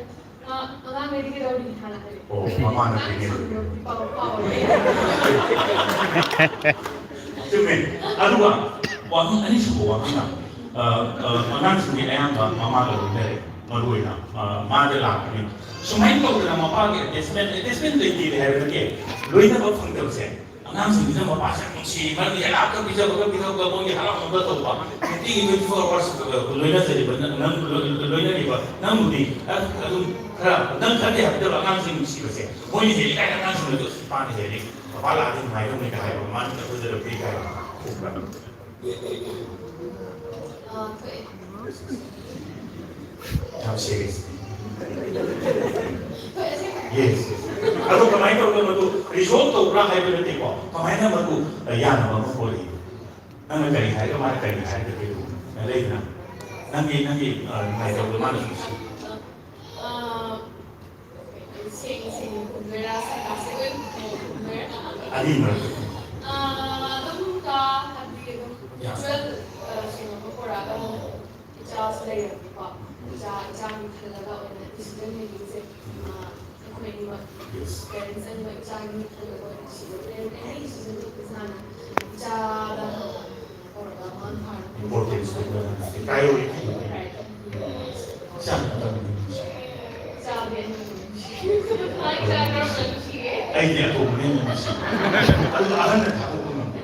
ꯑ, ꯑꯉꯥꯡꯈꯩꯗꯤ ꯀꯩꯗꯧꯔꯤ ꯍꯥꯟꯅ ꯍꯥꯏꯔꯛꯑꯦ꯫ ꯑꯣ, ꯃꯃꯥꯅ ꯑꯉꯥꯡ ꯄꯤꯅꯦ꯫ ꯁꯤꯡꯗꯣ ꯄꯥꯎ ꯐꯥꯎꯔꯦ꯫ ꯆꯨꯝꯃꯦ꯫ ꯑꯗꯨꯒ ꯋꯥꯍꯪ, ꯑꯅꯤꯁꯨꯕ ꯋꯥꯍꯪꯅ, ꯑ, ꯑ, ꯑꯉꯥꯡꯁꯤꯡꯗꯤ ꯑꯌꯥꯝꯕ ꯃꯃꯥꯒ ꯂꯣꯏꯅꯔꯦ꯫ ꯃꯔꯨꯑꯣꯏꯅ, ꯑ, ꯃꯥꯗ ꯂꯥꯛꯄꯅꯤ꯫ ꯁꯨꯃꯥꯏꯅ ꯇꯧꯗꯅ ꯃꯄꯥꯒꯤ attachment, attachment ꯂꯩꯇꯦ ꯍꯥꯏꯕ ꯅꯠꯇꯦ꯫ ꯂꯣꯏꯅꯕ ꯐꯪꯗꯕꯁꯦ꯫ ꯑꯉꯥꯡꯁꯤꯡꯁꯤꯅ ꯃꯄꯥꯁꯦ ꯌꯥꯝ ꯅꯨꯡꯁꯤ, ꯃꯔꯝꯗꯤ ꯍꯦꯂꯥꯛꯀ ꯄꯤꯖꯕꯒ ꯄꯤꯊꯛꯄꯒ ꯃꯣꯏꯒꯤ ꯍꯔꯥꯎꯅꯕ ꯇꯧꯕ꯫ ꯅꯨꯡꯇꯤꯒꯤ twenty four hours ꯂꯣꯏꯅꯖꯔꯤꯕ ꯅꯪ, ꯅꯪ, ꯂꯣꯏꯅꯔꯤꯕ ꯅꯪꯕꯨꯗꯤ ꯑꯗꯨꯝ ꯈꯔ, ꯅꯪ ꯈꯔꯗꯤ ꯍꯥꯏꯕꯗꯕ ꯑꯉꯥꯡꯁꯤꯡ ꯅꯨꯡꯁꯤꯕꯁꯦ ꯃꯣꯏꯅ ꯍꯦꯜꯂꯤ ꯀꯥꯏꯅ ꯑꯉꯥꯡꯁꯤꯡꯅꯁꯨ "ꯑꯁ, ꯏꯄꯥꯅ ꯍꯦꯜꯂꯤ, ꯃꯄꯥ ꯂꯥꯛꯑꯗꯤ ꯅꯨꯡꯉꯥꯏꯗꯧꯅꯤ" ꯀꯥꯏ ꯍꯥꯏꯕ ꯃꯃꯥꯅ ꯇꯧꯖꯔꯛꯄꯤ ꯀꯥꯏ ꯈꯣꯡꯕ꯭ꯔꯥ? ꯑꯥ, ꯊꯣꯛꯑꯦ꯫ ꯌꯥꯝ serious꯫ ꯊꯣꯛꯑꯦ, ꯑꯁꯦꯡꯕ꯫ Yes, yes꯫ ꯑꯗꯣ ꯀꯃꯥꯏꯅ ꯇꯧꯔꯒ ꯃꯗꯨ resolve ꯇꯧꯕ꯭ꯔꯥ ꯍꯥꯏꯕ ꯅꯠꯇꯦꯀꯣ, ꯀꯃꯥꯏꯅ ꯃꯗꯨ, ꯑ, ꯌꯥꯅꯕ ꯑꯃ ꯄꯨꯔꯛꯏ? ꯅꯪꯅ ꯀꯔꯤ ꯍꯥꯏꯔꯒ ꯃꯥꯅ ꯀꯔꯤ ꯍꯥꯏꯔꯒ ꯂꯩꯗꯅ? ꯅꯪꯒꯤ, ꯅꯪꯒꯤ, ꯑ, ꯅꯨꯡꯉꯥꯏꯇꯕꯗꯣ ꯃꯥꯅꯁꯨ ꯅꯨꯡꯁꯤ꯫ ꯑꯥ, ꯁꯦꯡꯅ ꯁꯦꯡꯅ ꯈꯨꯝꯗꯣꯏꯔꯥ? ꯁꯥꯏꯀꯥꯁꯦ ꯑꯣꯏꯅ ꯈꯨꯝꯗꯣꯏꯔꯥ? ꯑꯅꯤꯃꯛ꯫ ꯑꯥ, ꯑꯗꯨꯝ ꯀꯥ ꯍꯥꯏꯕꯗꯤ ꯑꯗꯨꯝ ꯌꯥ꯫ Mutual, ꯑꯥ, ꯀꯩꯅꯣꯝꯃ ꯄꯨꯔꯛꯑꯒ ꯑꯃꯨꯛ ꯏꯆꯥꯁꯨ ꯂꯩꯔꯕꯅꯤꯀꯣ꯫ ꯏꯆꯥ ꯏꯆꯥꯒꯤ ꯈꯜꯂꯒ ꯑꯣꯏꯅ decision making ꯁꯦ ꯑꯩꯈꯣꯏ ꯑꯅꯤꯃꯛ parents ꯑꯅꯤꯃꯛ ꯏꯆꯥꯒꯤ ꯈꯜꯂꯒ ꯑꯣꯏꯅ decision ꯂꯩꯔꯦ꯫ Any decision ꯇꯧꯕꯁꯦ ꯍꯥꯟꯅ ꯏꯆꯥꯗ ꯍꯥꯟꯅ ꯇꯧꯔꯒ ꯃꯥꯅ ꯍꯥꯟꯅ importance ꯄꯤꯕ, priority ꯄꯤꯕ꯫ ꯏꯆꯥ ꯈꯛꯇꯪ ꯅꯨꯡꯁꯤ꯫ ꯏꯆꯥꯗꯤ ꯑꯩꯅ ꯅꯨꯡꯁꯤ꯫ ꯏꯆꯥ ꯀꯔꯝꯕ ꯅꯨꯡꯁꯤꯒꯦ? ꯑꯩꯗꯤ ꯑꯇꯣꯝꯕꯅ ꯍꯦꯟꯅ ꯅꯨꯡꯁꯤ꯫ ꯑꯗꯨꯒ ꯑꯍꯟꯅ ꯊꯥꯗꯣꯛꯄ ꯉꯝꯗꯦ꯫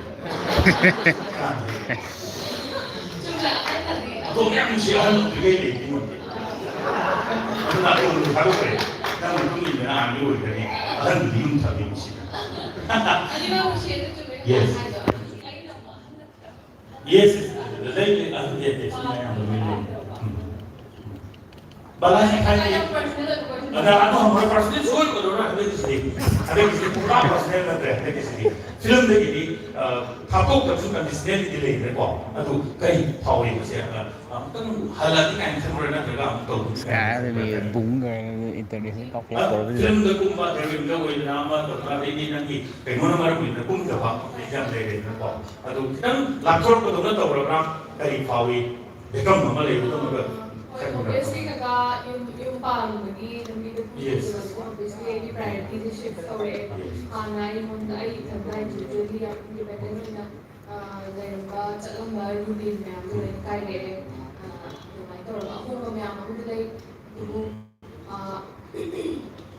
ꯑꯗꯣ ꯌꯥꯝ ꯅꯨꯡꯁꯤ ꯑꯍꯜ ꯑꯣꯏꯗ꯭ꯔꯤꯉꯩ ꯂꯩꯕꯗꯤ ꯉꯝꯗꯦ꯫ ꯑꯗꯨꯅ ꯑꯇꯣꯝꯕꯗꯨ ꯊꯥꯗꯣꯛꯈ꯭ꯔꯦ꯫ ꯅꯪ ꯃꯇꯨꯡ ꯏꯟꯗꯅ ꯑꯥꯔꯃꯤ ꯑꯣꯏꯈ꯭ꯔꯅꯤ꯫ ꯑꯍꯜꯗꯨꯗꯤ ꯌꯨꯝ ꯊꯝꯃꯤ ꯅꯨꯡꯁꯤꯅ꯫ Yes꯫ Yes, ꯂꯩ, ꯂꯩ, ꯑꯍꯜ ꯂꯩ, ꯂꯩ, ꯁꯤ ꯃꯌꯥꯝꯗꯣ ꯂꯣꯏ ꯂꯩ꯫ ꯎꯝ꯫ ꯕꯂꯥ ꯁꯤ ꯈꯥꯏꯗꯦ꯫ ꯑꯗ ꯑꯗꯨ ꯍꯪꯕ personal ꯁꯣꯏ ꯑꯣꯏꯗꯧꯔꯥ ꯍꯟꯗꯛꯀꯤꯁꯤꯗꯤ? ꯍꯟꯗꯛꯀꯤꯁꯤꯗꯤ ꯄꯨꯔꯥ personal ꯅꯠꯇ꯭ꯔꯦ ꯍꯟꯗꯛꯀꯤꯁꯤꯗꯤ꯫ Film ꯗꯒꯤꯗꯤ, ꯑ, ꯊꯥꯞꯇꯣꯛꯇꯕꯁꯨ conditional ꯗꯤ ꯂꯩꯗꯅꯀꯣ꯫ ꯑꯗꯨ ꯀꯔꯤ ꯐꯥꯎꯏ ꯃꯁꯦ? ꯑ, ꯑꯃꯨꯛꯇꯪ ꯍꯜꯂꯛꯑꯗꯤ ꯀꯥꯏꯅ ꯈꯟꯕ꯭ꯔꯥ ꯅꯠꯇ꯭ꯔꯒ ꯑꯃꯨꯛ ꯇꯧꯕꯁꯨ ꯀꯥꯏꯅ ꯀꯥꯏꯗꯒꯤ ꯈꯟꯕ꯭ꯔꯥ? ꯕꯨꯡ ꯀꯥꯏꯅ international ꯇꯧꯊꯣꯛ ꯑ, ꯇꯧꯔꯕꯁꯤꯗ꯫ Film ꯗ ꯀꯨꯝꯕ, director ꯑꯣꯏꯗꯅ ꯑꯃ ꯇꯧꯗꯅ ꯑꯗꯩꯗꯤ ꯅꯪꯒꯤ ꯀꯩꯅꯣꯅ ꯃꯔꯝ ꯑꯣꯏꯗꯅ ꯀꯨꯝꯗꯕ ꯌꯥꯝ ꯂꯩꯔꯦꯗꯅꯀꯣ꯫ ꯑꯗꯨ ꯈꯤꯇꯪ ꯂꯥꯞꯊꯣꯔꯛꯄꯗꯧꯅ ꯇꯧꯔꯕ꯭ꯔꯥ? ꯀꯔꯤ ꯐꯥꯎꯏ? ꯕꯦꯀꯝ ꯑꯃ ꯂꯩꯕꯗꯧꯅꯒ ꯈꯟꯕ꯭ꯔꯥ? Obviously ꯀꯀꯥ ꯌꯨꯝ, ꯌꯨꯝ ꯄꯥꯟꯕꯒꯤ ꯂꯝꯕꯤꯗ Yes꯫ ꯄꯨꯈꯤꯕꯗꯣ, obviously ꯑꯩꯒꯤ priority ꯁꯦ shift ꯇꯧꯔꯛꯑꯦ꯫ Yes꯫ ꯍꯥꯟꯅ ꯑꯩꯉꯣꯟꯗ, ꯑꯩ ꯏꯊꯟꯇ individually ꯌꯥꯝ independent ꯑꯣꯏꯅ, ꯑ, ꯂꯩꯔꯝꯕ, ꯆꯠꯂꯝꯕ routine ꯃꯌꯥꯝꯗꯣ ꯂꯣꯏꯅ ꯀꯥꯏꯔꯛꯑꯦ꯫ ꯑ, ꯑꯗꯨꯃꯥꯏꯅ ꯇꯧꯔꯒ ꯑꯍꯣꯡꯕ ꯃꯌꯥꯝ ꯑꯃꯗꯤ ꯂꯩ꯫ ꯑꯗꯨꯕꯨ, ꯑ,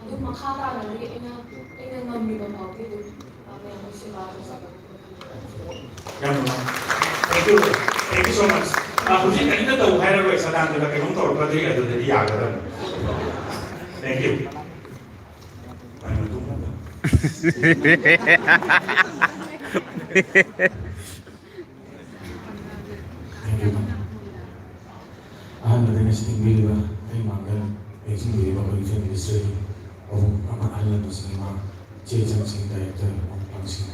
ꯑꯗꯨꯝ ꯃꯈꯥ ꯇꯥꯅꯗꯤ ꯑꯩꯅ, ꯑꯩꯅ ꯉꯝꯃꯤꯕ ꯐꯥꯎꯗꯤ ꯑꯗꯨꯝ, ꯑ, ꯃꯌꯥꯝꯒꯤ ꯁꯦꯕꯥ ꯇꯧꯖꯒꯅꯤ꯫ ꯌꯥꯝ ꯅꯨꯡꯉꯥꯏ꯫ Thank you꯫ Thank you so much꯫ ꯑ, ꯍꯧꯖꯤꯛ ꯀꯔꯤꯝꯇ ꯇꯧ ꯍꯥꯏꯔꯔꯣꯏ, ꯁꯗꯥꯅꯟꯗ ꯀꯩꯅꯣꯝ ꯇꯧꯔꯛꯄꯗꯤ ꯑꯗꯨꯗꯗꯤ ꯌꯥꯒꯗꯕꯅꯤ꯫ Thank you꯫ Thank you꯫ ꯑꯍꯥꯟꯕꯗ ꯉꯁꯤ ꯊꯦꯡꯕꯤꯔꯤꯕ ꯑꯩ ꯃꯥꯡꯗ ꯂꯦꯡꯁꯤꯟꯕꯤꯔꯤꯕ ꯑꯩꯈꯣꯏꯒꯤ film industry ꯒꯤ ꯑꯍꯨꯝ ꯑꯃ ꯑꯍꯜ ꯂꯃꯟꯁꯤꯡ, ꯏꯃꯥ ꯏꯆꯦ ꯏꯆꯟꯁꯤꯡ, director ꯃꯄꯥꯡꯁꯤꯡ,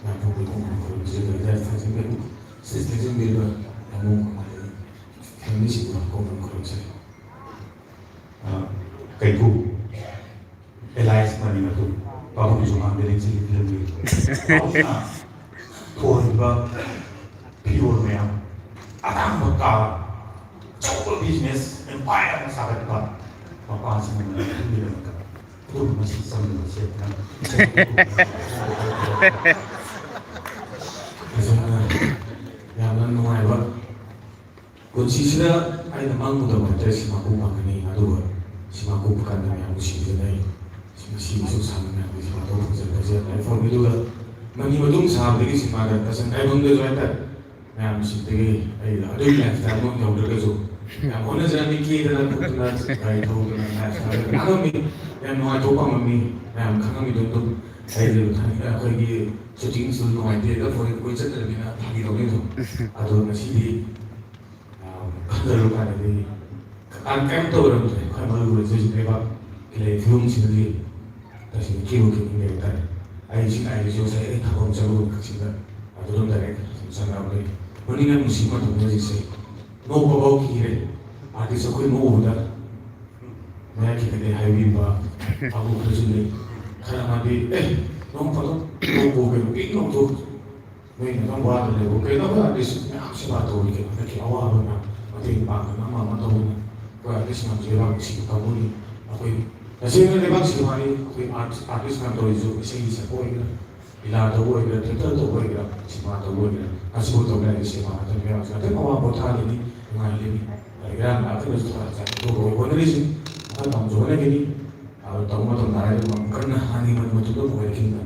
ꯃꯌꯥꯝ ꯐꯝꯕꯤ ꯈꯣꯡꯕ ꯈꯨꯔꯨꯝꯖꯔꯤ꯫ ꯂꯩꯀꯥꯏ ꯊꯥꯡꯖꯤꯡ ꯀꯩꯕꯨ stage ꯂꯦꯡꯁꯤꯟꯕꯤꯔꯤꯕ ꯏꯃꯨꯡ ꯑꯃꯗꯤ family ꯁꯤꯡꯕꯨ ꯈꯣꯡꯕ ꯈꯨꯔꯨꯝꯖꯔꯤ꯫ ꯑ, ꯀꯩꯀꯨ ꯑꯦꯂꯥꯏꯁ ꯃꯅꯤꯅꯄꯨꯔ ꯄꯥꯕꯨꯡ ꯁꯨꯃꯥꯡꯗ ꯂꯦꯡꯁꯤꯜꯂꯤ film ꯒꯤ꯫ ꯄꯥꯕꯨꯡꯅ ꯊꯣꯟꯕ ꯐꯤꯔꯣꯜ ꯃꯌꯥꯝ, ꯑꯇꯥꯡꯕ car, ꯑꯆꯧꯕ ꯕꯤꯖꯤꯅꯦꯁ ꯑꯦꯝꯄꯥꯌꯔ ꯑꯃ ꯁꯥꯒꯠꯄ ꯃꯄꯥꯁꯤꯡꯅ ꯈꯟꯕꯤꯔꯝꯕꯗ ꯑꯗꯨꯒꯨꯝꯕ ꯃꯁꯤ ꯆꯪꯗꯕꯁꯦ ꯅꯪ ꯐꯖꯅ ꯌꯥꯝꯅ ꯅꯨꯡꯉꯥꯏꯕ ꯄꯨꯟꯁꯤꯁꯤꯗ ꯑꯩꯅ ꯃꯪꯉꯨꯗꯕ ꯍꯥꯏꯇꯥꯔꯦ ꯁꯤꯃꯥ ꯀꯨꯝꯕ ꯐꯪꯒꯅꯤ꯫ ꯑꯗꯨꯒ ꯁꯤꯃꯥ ꯀꯨꯝꯕ ꯀꯥꯟꯗ ꯃꯌꯥꯝ ꯅꯨꯡꯁꯤꯕꯤꯗꯅ ꯑꯩ ꯁꯤꯃꯥ ꯁꯤꯒꯤꯁꯨ ꯁꯥꯡꯅ ꯃꯌꯥꯝꯒꯤ ꯁꯤꯃꯥ ꯇꯧꯕ ꯐꯪꯖꯔꯦ ꯐꯖꯅ ꯂꯥꯏꯔꯤꯛ ꯐꯥꯎꯕꯤꯗꯨꯒ ꯃꯅꯤ ꯃꯇꯨꯡ ꯁꯥꯕꯗꯒꯤ ꯁꯤꯃꯥꯗ ꯇꯁꯦꯡꯅ ꯍꯥꯏꯐꯝꯗꯁꯨ ꯍꯥꯏꯇꯥꯔꯦ ꯃꯌꯥꯝꯁꯤꯗꯒꯤ ꯑꯩ ꯑꯗꯨꯒꯤ ꯂꯥꯏꯐ ꯁ꯭ꯇꯥꯏꯜꯃꯛ ꯌꯧꯗ꯭ꯔꯒꯁꯨ ꯌꯥꯝ ꯍꯣꯠꯅꯖꯔꯝꯃꯤ ꯀꯦꯗꯅ ꯈꯣꯠꯇꯅ ꯒꯥꯔꯤ ꯊꯧꯗꯅ ꯂꯥꯏꯐ ꯁ꯭ꯇꯥꯏꯜ ꯂꯥꯡꯉꯝꯃꯤ꯫ ꯌꯥꯝ ꯅꯨꯡꯉꯥꯏꯊꯣꯛꯄ ꯉꯝꯃꯤ꯫ ꯃꯌꯥꯝ ꯈꯪꯉꯝꯃꯤꯗꯣ ꯑꯗꯨꯝ ꯑꯩꯁꯨ ꯑꯩꯈꯣꯏꯒꯤ ꯁꯨꯇꯤꯡꯁꯨ ꯅꯨꯡꯉꯥꯏꯇꯦ ꯑꯗ ꯐꯣꯔꯦꯟ ꯀꯣꯏ ꯆꯠꯇ꯭ꯔꯕꯅꯤꯅ ꯐꯥꯒꯤ ꯇꯧꯅꯤꯗꯣ ꯑꯗꯣ ꯉꯁꯤꯗꯤ ꯈꯟꯊꯔꯨ ꯀꯥꯟꯗꯗꯤ ꯀꯩꯝ ꯇꯧꯔꯝꯗ꯭ꯔꯦ꯫ ꯈ꯭ꯋꯥꯏ ꯃꯔꯨ ꯑꯣꯏꯔꯤꯁꯦ ꯍꯧꯖꯤꯛ ꯂꯩꯕꯥꯛꯀꯤ ꯂꯩꯔꯤꯕ ꯐꯤꯕꯝꯁꯤꯗꯗꯤ ꯇꯁꯦꯡꯅ ꯀꯤꯕꯨ ꯀꯤꯅꯤꯡꯗꯦ ꯍꯥꯏꯇꯥꯔꯦ꯫ ꯑꯩ ꯁꯤ ꯉꯥꯏꯔꯤꯁꯦ ꯉꯁꯥꯏ ꯑꯩ ꯊꯕꯛ ꯑꯃ ꯆꯠꯂꯨꯕ ꯀꯛꯆꯤꯡꯗ ꯑꯗꯨ ꯑꯗꯨꯝ ꯗꯥꯏꯔꯦꯛ ꯁꯨꯝ ꯆꯪꯉꯛꯑꯕꯅꯤ꯫ ꯃꯅꯤꯡ ꯌꯥꯝ ꯅꯨꯡꯁꯤꯕ ꯃꯇꯝꯗ ꯍꯧꯖꯤꯛꯁꯦ ꯅꯣꯛꯄ ꯐꯥꯎ ꯀꯤꯔꯦ꯫ ꯑꯥꯔꯇꯤꯁ ꯑꯩꯈꯣꯏ ꯅꯣꯛꯎꯕꯗ ꯃꯌꯥ ꯈꯤꯇꯪꯗꯤ ꯍꯥꯏꯕꯤꯕ ꯀꯥꯡꯕꯨ ꯈꯔꯁꯨ ꯂꯩ꯫ ꯈꯔ ꯑꯃꯗꯤ ꯑꯦ ꯅꯣꯡ ꯐꯥꯗꯣꯛ ꯅꯣꯛꯄ ꯀꯩꯅꯣ ꯄꯤꯛ ꯅꯣꯛꯊꯣꯛ ꯅꯣꯏꯅ ꯑꯗꯨꯝ ꯋꯥꯗꯅ ꯂꯩꯕ ꯀꯩꯅꯣ ꯑꯩꯈꯣꯏ ꯑꯥꯔꯇꯤꯁ ꯃꯌꯥꯝ ꯁꯦꯕꯥ ꯇꯧꯔꯤ ꯀꯩꯅꯣ ꯍꯟꯗꯛꯀꯤ ꯑꯋꯥꯕ ꯃꯌꯥꯝ ꯃꯇꯦꯡ ꯄꯥꯡꯗꯅ ꯑꯃ ꯑꯃ ꯇꯧꯗꯅ ꯑꯩꯈꯣꯏ ꯑꯥꯔꯇꯤꯁ ꯃꯌꯥꯝꯁꯦ ꯂꯩꯕꯥꯛ ꯅꯨꯡꯁꯤꯕ ꯀꯥꯡꯕꯨꯅꯤ꯫ ꯑꯩꯈꯣꯏ ꯇꯁꯦꯡꯅ ꯂꯩꯕꯥꯛ ꯁꯦꯕꯥꯅꯤ ꯑꯩꯈꯣꯏ ꯑꯥꯔꯠ ꯑꯥꯔꯇꯤꯁ ꯃꯌꯥꯝ ꯇꯧꯔꯤꯁꯨ ꯏꯁꯩꯒꯤ ꯁꯛꯄ ꯑꯣꯏꯒꯦꯔꯥ ꯂꯤꯂꯥ ꯇꯧꯕ ꯑꯣꯏꯒꯦꯔꯥ ꯊꯤꯌꯦꯇꯔ ꯇꯧꯕ ꯑꯣꯏꯒꯦꯔꯥ ꯁꯤꯅꯦꯃꯥ ꯇꯧꯕ ꯑꯣꯏꯒꯦꯔꯥ ꯉꯁꯤꯐꯥꯎ ꯇꯧ ꯂꯩꯔꯤꯁꯦ ꯁꯦꯕꯥ ꯉꯥꯛꯇꯅꯤ꯫ ꯃꯌꯥꯝꯁꯦ ꯉꯥꯛꯇꯪ ꯑꯋꯥ ꯄꯣꯊꯥꯍꯜꯂꯤꯅꯤ ꯅꯨꯡꯉꯥꯏꯍꯜꯂꯤꯅꯤ꯫ ꯑꯗ ꯏꯔꯥꯡ ꯉꯥꯛꯇꯅꯁꯨ ꯊꯣꯛꯂꯛꯑ ꯍꯣꯠꯅꯔꯤꯁꯤꯅꯤ꯫ ꯃꯈꯜ ꯄꯥꯝꯖ ꯍꯣꯠꯅꯒꯅꯤ꯫ ꯑꯗꯣ ꯇꯧꯕ ꯃꯇꯝꯗ ꯍꯥꯏꯔꯒ ꯌꯥꯝ ꯀꯟꯅ ꯍꯥꯟꯅꯒꯤ ꯃꯇꯝ ꯃꯇꯝꯗ ꯑꯃꯨꯛ ꯑꯣꯏꯔꯛꯈꯤꯅꯤꯗꯅ꯫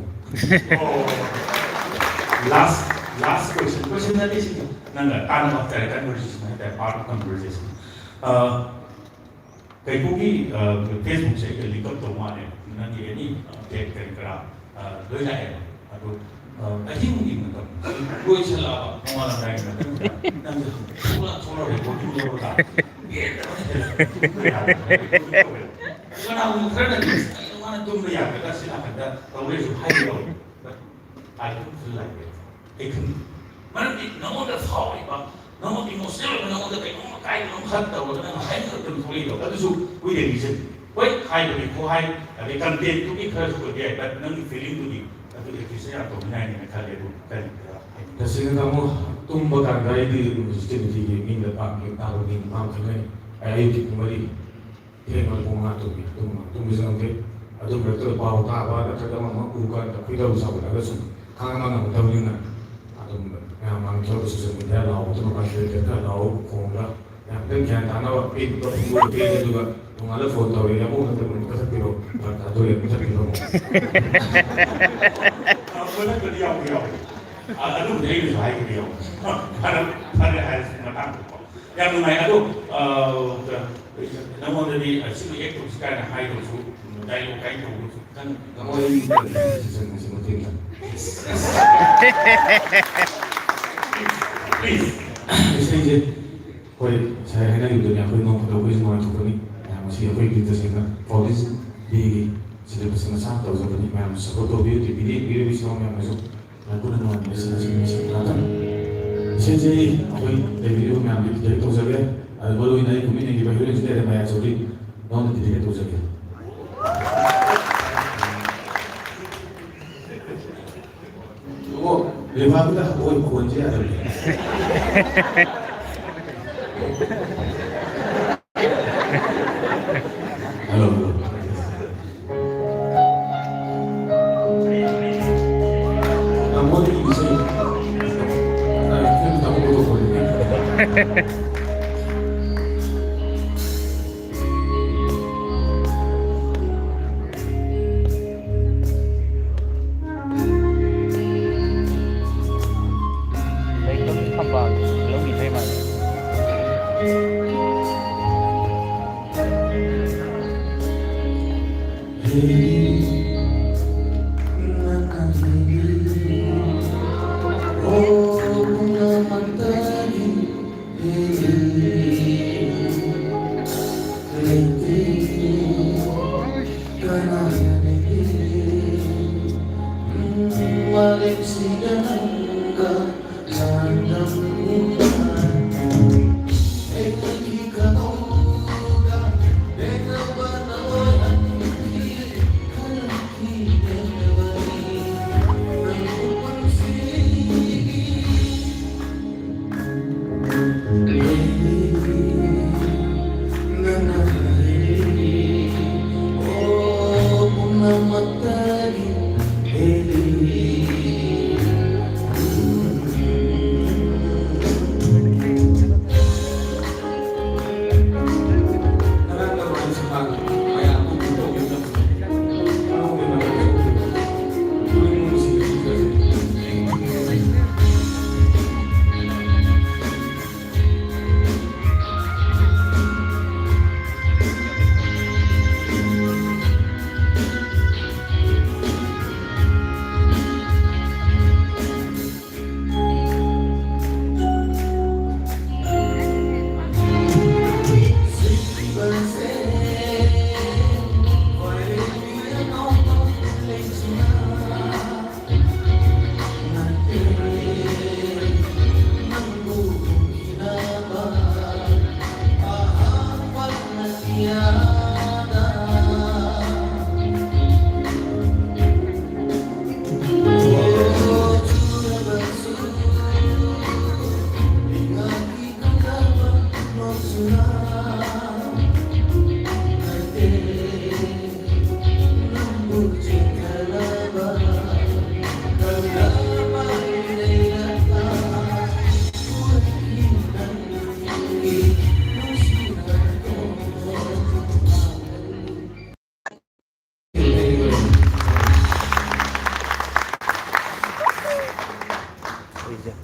Last last question question ꯅꯠꯇꯦ ꯁꯤꯗꯤ ꯅꯪꯒ ꯇꯥꯟꯅꯕ ꯍꯥꯏꯇꯥꯔꯦ conversation ꯍꯥꯏꯇꯥꯔꯦ part of conversation꯫ ꯀꯩꯀꯨꯒꯤ ꯐꯦꯁꯕꯨꯛꯁꯦ ꯑꯩꯒ ꯂꯤꯡ ꯑꯞ ꯇꯧ ꯃꯥꯜꯂꯦ꯫ ꯅꯪꯒꯤ ꯑꯦꯅꯤ ꯑꯞꯗꯦꯠ ꯀꯔꯤ ꯀꯔꯥ ꯂꯣꯏ ꯂꯥꯛꯑꯦꯕ꯫ ꯑꯗꯣ ꯑꯍꯤꯡꯒꯤ ꯃꯇꯝ ꯂꯣꯏꯁꯜꯂꯛꯑꯕ ꯅꯣꯡꯉꯥꯜꯂꯝꯗꯥꯏꯒꯤ ꯃꯇꯝꯗ ꯅꯪꯁꯦ ꯊꯣꯛꯂꯛ ꯊꯣꯛꯂꯛ ꯔꯦꯀꯣꯔꯗꯤꯡ ꯂꯧꯔꯒ ꯄꯦꯟꯗꯕꯅ ꯍꯦꯜꯂꯛꯄ ꯇꯨꯝꯕ ꯌꯥꯗꯕ ꯔꯦꯀꯣꯔꯗꯤꯡ ꯇꯧꯋꯦꯕ꯫ ꯀꯅꯥꯒꯨꯝꯕ ꯈꯔꯅꯗꯤ ꯑꯁ ꯀꯩꯅꯣ ꯃꯥꯅ ꯇꯨꯝꯕ ꯌꯥꯒꯗ꯭ꯔꯥ ꯁꯤ ꯅꯥꯀꯟꯗ ꯇꯧꯔꯦꯁꯨ ꯍꯥꯏꯕ ꯌꯥꯎꯋꯦ꯫ But I don't feel like that. ꯑꯩ ꯈꯪꯗꯦ꯫ ꯃꯔꯝꯗꯤ ꯅꯉꯣꯟꯗ ꯐꯥꯎꯔꯤꯕ ꯅꯉꯣꯟꯗ ꯏꯃꯣꯁꯅꯦꯜ ꯑꯣꯏꯕ ꯅꯉꯣꯟꯗ ꯀꯩꯅꯣꯝ ꯑꯀꯥꯏꯕ ꯑꯃꯈꯛ ꯇꯧꯔꯒ ꯅꯪ ꯍꯥꯏꯅꯤꯡꯉꯛꯇꯅ ꯊꯣꯛꯂꯛꯏꯗꯣ ꯑꯗꯨꯁꯨ with a reason꯫ ꯍꯣꯏ, ꯍꯥꯏꯕꯒꯤ ꯈꯨꯍꯥꯏ, ꯑꯗꯩ ꯀꯟꯇꯦꯟꯇꯨꯒꯤ ꯈꯔꯁꯨ ꯑꯣꯏꯕ ꯌꯥꯏ, but ꯅꯪꯒꯤ ꯐꯤꯂꯤꯡꯗꯨꯗꯤ ꯑꯗꯨ ꯑꯦꯛꯇ꯭ꯔꯦꯁꯅ ꯌꯥꯝ ꯇꯧꯅꯤꯡꯉꯥꯏꯅꯦꯅ ꯈꯜꯂꯦ꯫ ꯑꯗꯨ ꯀꯔꯤ ꯈꯔ ꯍꯥꯏꯅꯤꯡꯉꯤ? ꯇꯁꯦꯡꯅ ꯇꯥꯃꯣ, ꯇꯨꯝꯕ ꯀꯥꯟꯗ ꯑꯩꯗꯤ ꯁꯤꯁꯇꯦꯝ ꯅꯨꯡꯇꯤꯒꯤ ꯃꯤꯅ ꯄꯥꯝꯃꯤ ꯇꯥꯕ ꯃꯤ ꯄꯥꯝ ꯈꯪꯒꯅꯤ꯫ ꯑꯩ ꯑꯌꯨꯛꯀꯤ ꯄꯨꯡ ꯃꯔꯤ, ꯊꯦꯡꯕ ꯄꯨꯡ ꯃꯉꯥ ꯇꯨꯝꯃꯤ, ꯇꯨꯝꯕ ꯇꯨꯝꯕꯁꯨ ꯉꯝꯗꯦ꯫ ꯑꯗꯨ ꯃꯔꯛꯇ ꯄꯥꯎ ꯇꯥꯕ ꯅꯠꯇ꯭ꯔꯒ ꯑꯃ ꯑꯃ ꯎ ꯀꯥꯟꯗ ꯈꯣꯏꯗꯧ ꯁꯥꯎꯒꯠꯂꯒ ꯁꯨꯝ ꯈꯥꯡꯕ ꯉꯝꯗꯕꯅꯤꯅ ꯑꯗꯨꯝ ꯃꯌꯥꯝ ꯃꯥꯡ ꯊꯣꯛꯑꯒ ꯁꯣꯁꯦꯜ ꯃꯦꯗꯤꯌꯥ ꯂꯥꯎꯕ, ꯑꯗꯨꯝ ꯀꯥꯟꯗ ꯈꯔ ꯂꯥꯎꯕ ꯈꯣꯡꯗ ꯌꯥꯝ ꯀꯟꯅ ꯒ꯭ꯌꯥꯟ ꯇꯥꯅꯕ ꯄꯦꯟꯕ ꯐꯣꯡꯗꯣꯛꯑ ꯄꯦꯜꯂꯦ꯫ ꯑꯗꯨꯒ ꯅꯣꯡꯉꯥꯜꯂ ꯐꯣꯟ ꯇꯧꯔꯦ, "ꯌꯥꯝꯕꯨꯡ ꯅꯠꯇ꯭ꯔ ꯃꯨꯟ ꯀꯛꯊꯠꯄꯤꯔꯣ, ꯐꯔꯛ ꯇꯥꯗꯣꯔꯦ, ꯃꯨꯊꯠꯄꯤꯔꯣ ꯑꯃꯨꯛ"꯫ ꯑ, ꯃꯨꯊꯠꯄꯗꯤ ꯌꯥꯎꯗꯤ ꯌꯥꯎꯋꯦ꯫ ꯑ, ꯑꯗꯨꯕꯨꯗꯤ ꯑꯩꯅꯁꯨ ꯍꯥꯏꯈꯤꯕ ꯌꯥꯎꯋꯦ꯫ ꯐꯔꯦ, ꯐꯔꯦ ꯍꯥꯏꯔꯁꯤ ꯃꯇꯥꯡꯗꯀꯣ꯫ ꯌꯥꯝ ꯅꯨꯡꯉꯥꯏ꯫ ꯑꯗꯣ, ꯑ, ꯅꯉꯣꯟꯗꯗꯤ, ꯑ, ꯁꯤꯃ ꯑꯦꯛ ꯇꯧꯁꯤ ꯀꯥꯏꯅ ꯍꯥꯏꯗ꯭ꯔꯁꯨ, ꯗꯥꯏꯂꯣꯛ ꯀꯥꯏꯅ ꯇꯧꯗ꯭ꯔꯁꯨ ꯈꯤꯇꯪ ꯅꯉꯣꯟꯗ ꯁꯤꯁꯟ ꯑꯁꯤ ꯃꯇꯦꯡ ꯄ꯭ꯂꯤꯖ꯫ ꯏꯁꯩꯁꯦ ꯍꯣꯏ, ꯉꯁꯥꯏ ꯍꯥꯏꯅꯈꯤꯕꯗꯨꯅꯤ, ꯑꯩꯈꯣꯏ ꯅꯣꯡ ꯐꯥꯗꯣꯛ ꯑꯩꯈꯣꯏꯁꯨ ꯅꯨꯡꯉꯥꯏꯊꯣꯛꯄꯅꯤ꯫ ꯃꯌꯥꯝ ꯉꯁꯤ ꯑꯩꯈꯣꯏꯒꯤ ꯇꯁꯦꯡꯅ ꯐꯥꯎꯟꯗꯦꯁꯟ ꯗꯦꯒꯤ ꯁꯦꯂꯦꯕ꯭ꯔꯦꯁꯟ ꯃꯆꯥ ꯑꯃ ꯇꯧꯖꯕꯅꯤ꯫ ꯃꯌꯥꯝꯁꯨ ꯁꯞꯄꯣꯔꯠ ꯇꯧꯕꯤꯌꯨ, ꯇꯤꯚꯤꯗ ꯌꯦꯡꯕꯤꯔꯤꯕ ꯏꯆꯤꯟ ꯏꯅꯥꯎ ꯃꯌꯥꯝꯅꯁꯨ꯫ ꯃꯌꯥꯝ ꯄꯨꯟꯅ ꯅꯨꯡꯉꯥꯏꯃꯤꯟꯅꯁꯤ ꯉꯁꯤ ꯅꯨꯃꯤꯠꯁꯤꯗ ꯉꯥꯛꯇꯪ꯫ ꯏꯁꯩꯁꯦ ꯑꯩꯈꯣꯏ ꯂꯩꯕꯤꯔꯤꯕ ꯃꯌꯥꯝꯗꯤ ꯗꯤꯗꯤꯀꯦꯠ ꯇꯧꯖꯒꯦ꯫ ꯑꯗꯨ ꯃꯔꯨ ꯑꯣꯏꯅ ꯑꯩ ꯀꯨꯝꯃꯤꯟꯅꯈꯤꯕ ꯍꯤꯔꯣꯏꯟꯁꯨ ꯂꯩꯔꯦ, ꯃꯌꯥꯆꯧꯕꯤ, ꯅꯉꯣꯟꯗ ꯗꯤꯗꯤꯀꯦꯠ ꯇꯧꯖꯒꯦ꯫ ꯑꯣ, ꯂꯩꯕꯥꯛꯇ ꯍꯪꯒꯣꯏ ꯈꯣꯟꯁꯦ ꯌꯥꯗꯕꯅꯦ꯫ Hello, hello. ꯇꯥꯃꯣꯗꯤ ꯏꯁꯩ, ꯇꯥꯃꯣ ꯄꯨꯊꯣꯛꯄꯅꯦ꯫ ꯂꯩꯇꯣꯝ ꯊꯝꯕꯥꯜ ꯐꯤꯂꯝꯒꯤ ꯏꯁꯩ ꯃꯥꯜꯂꯦ꯫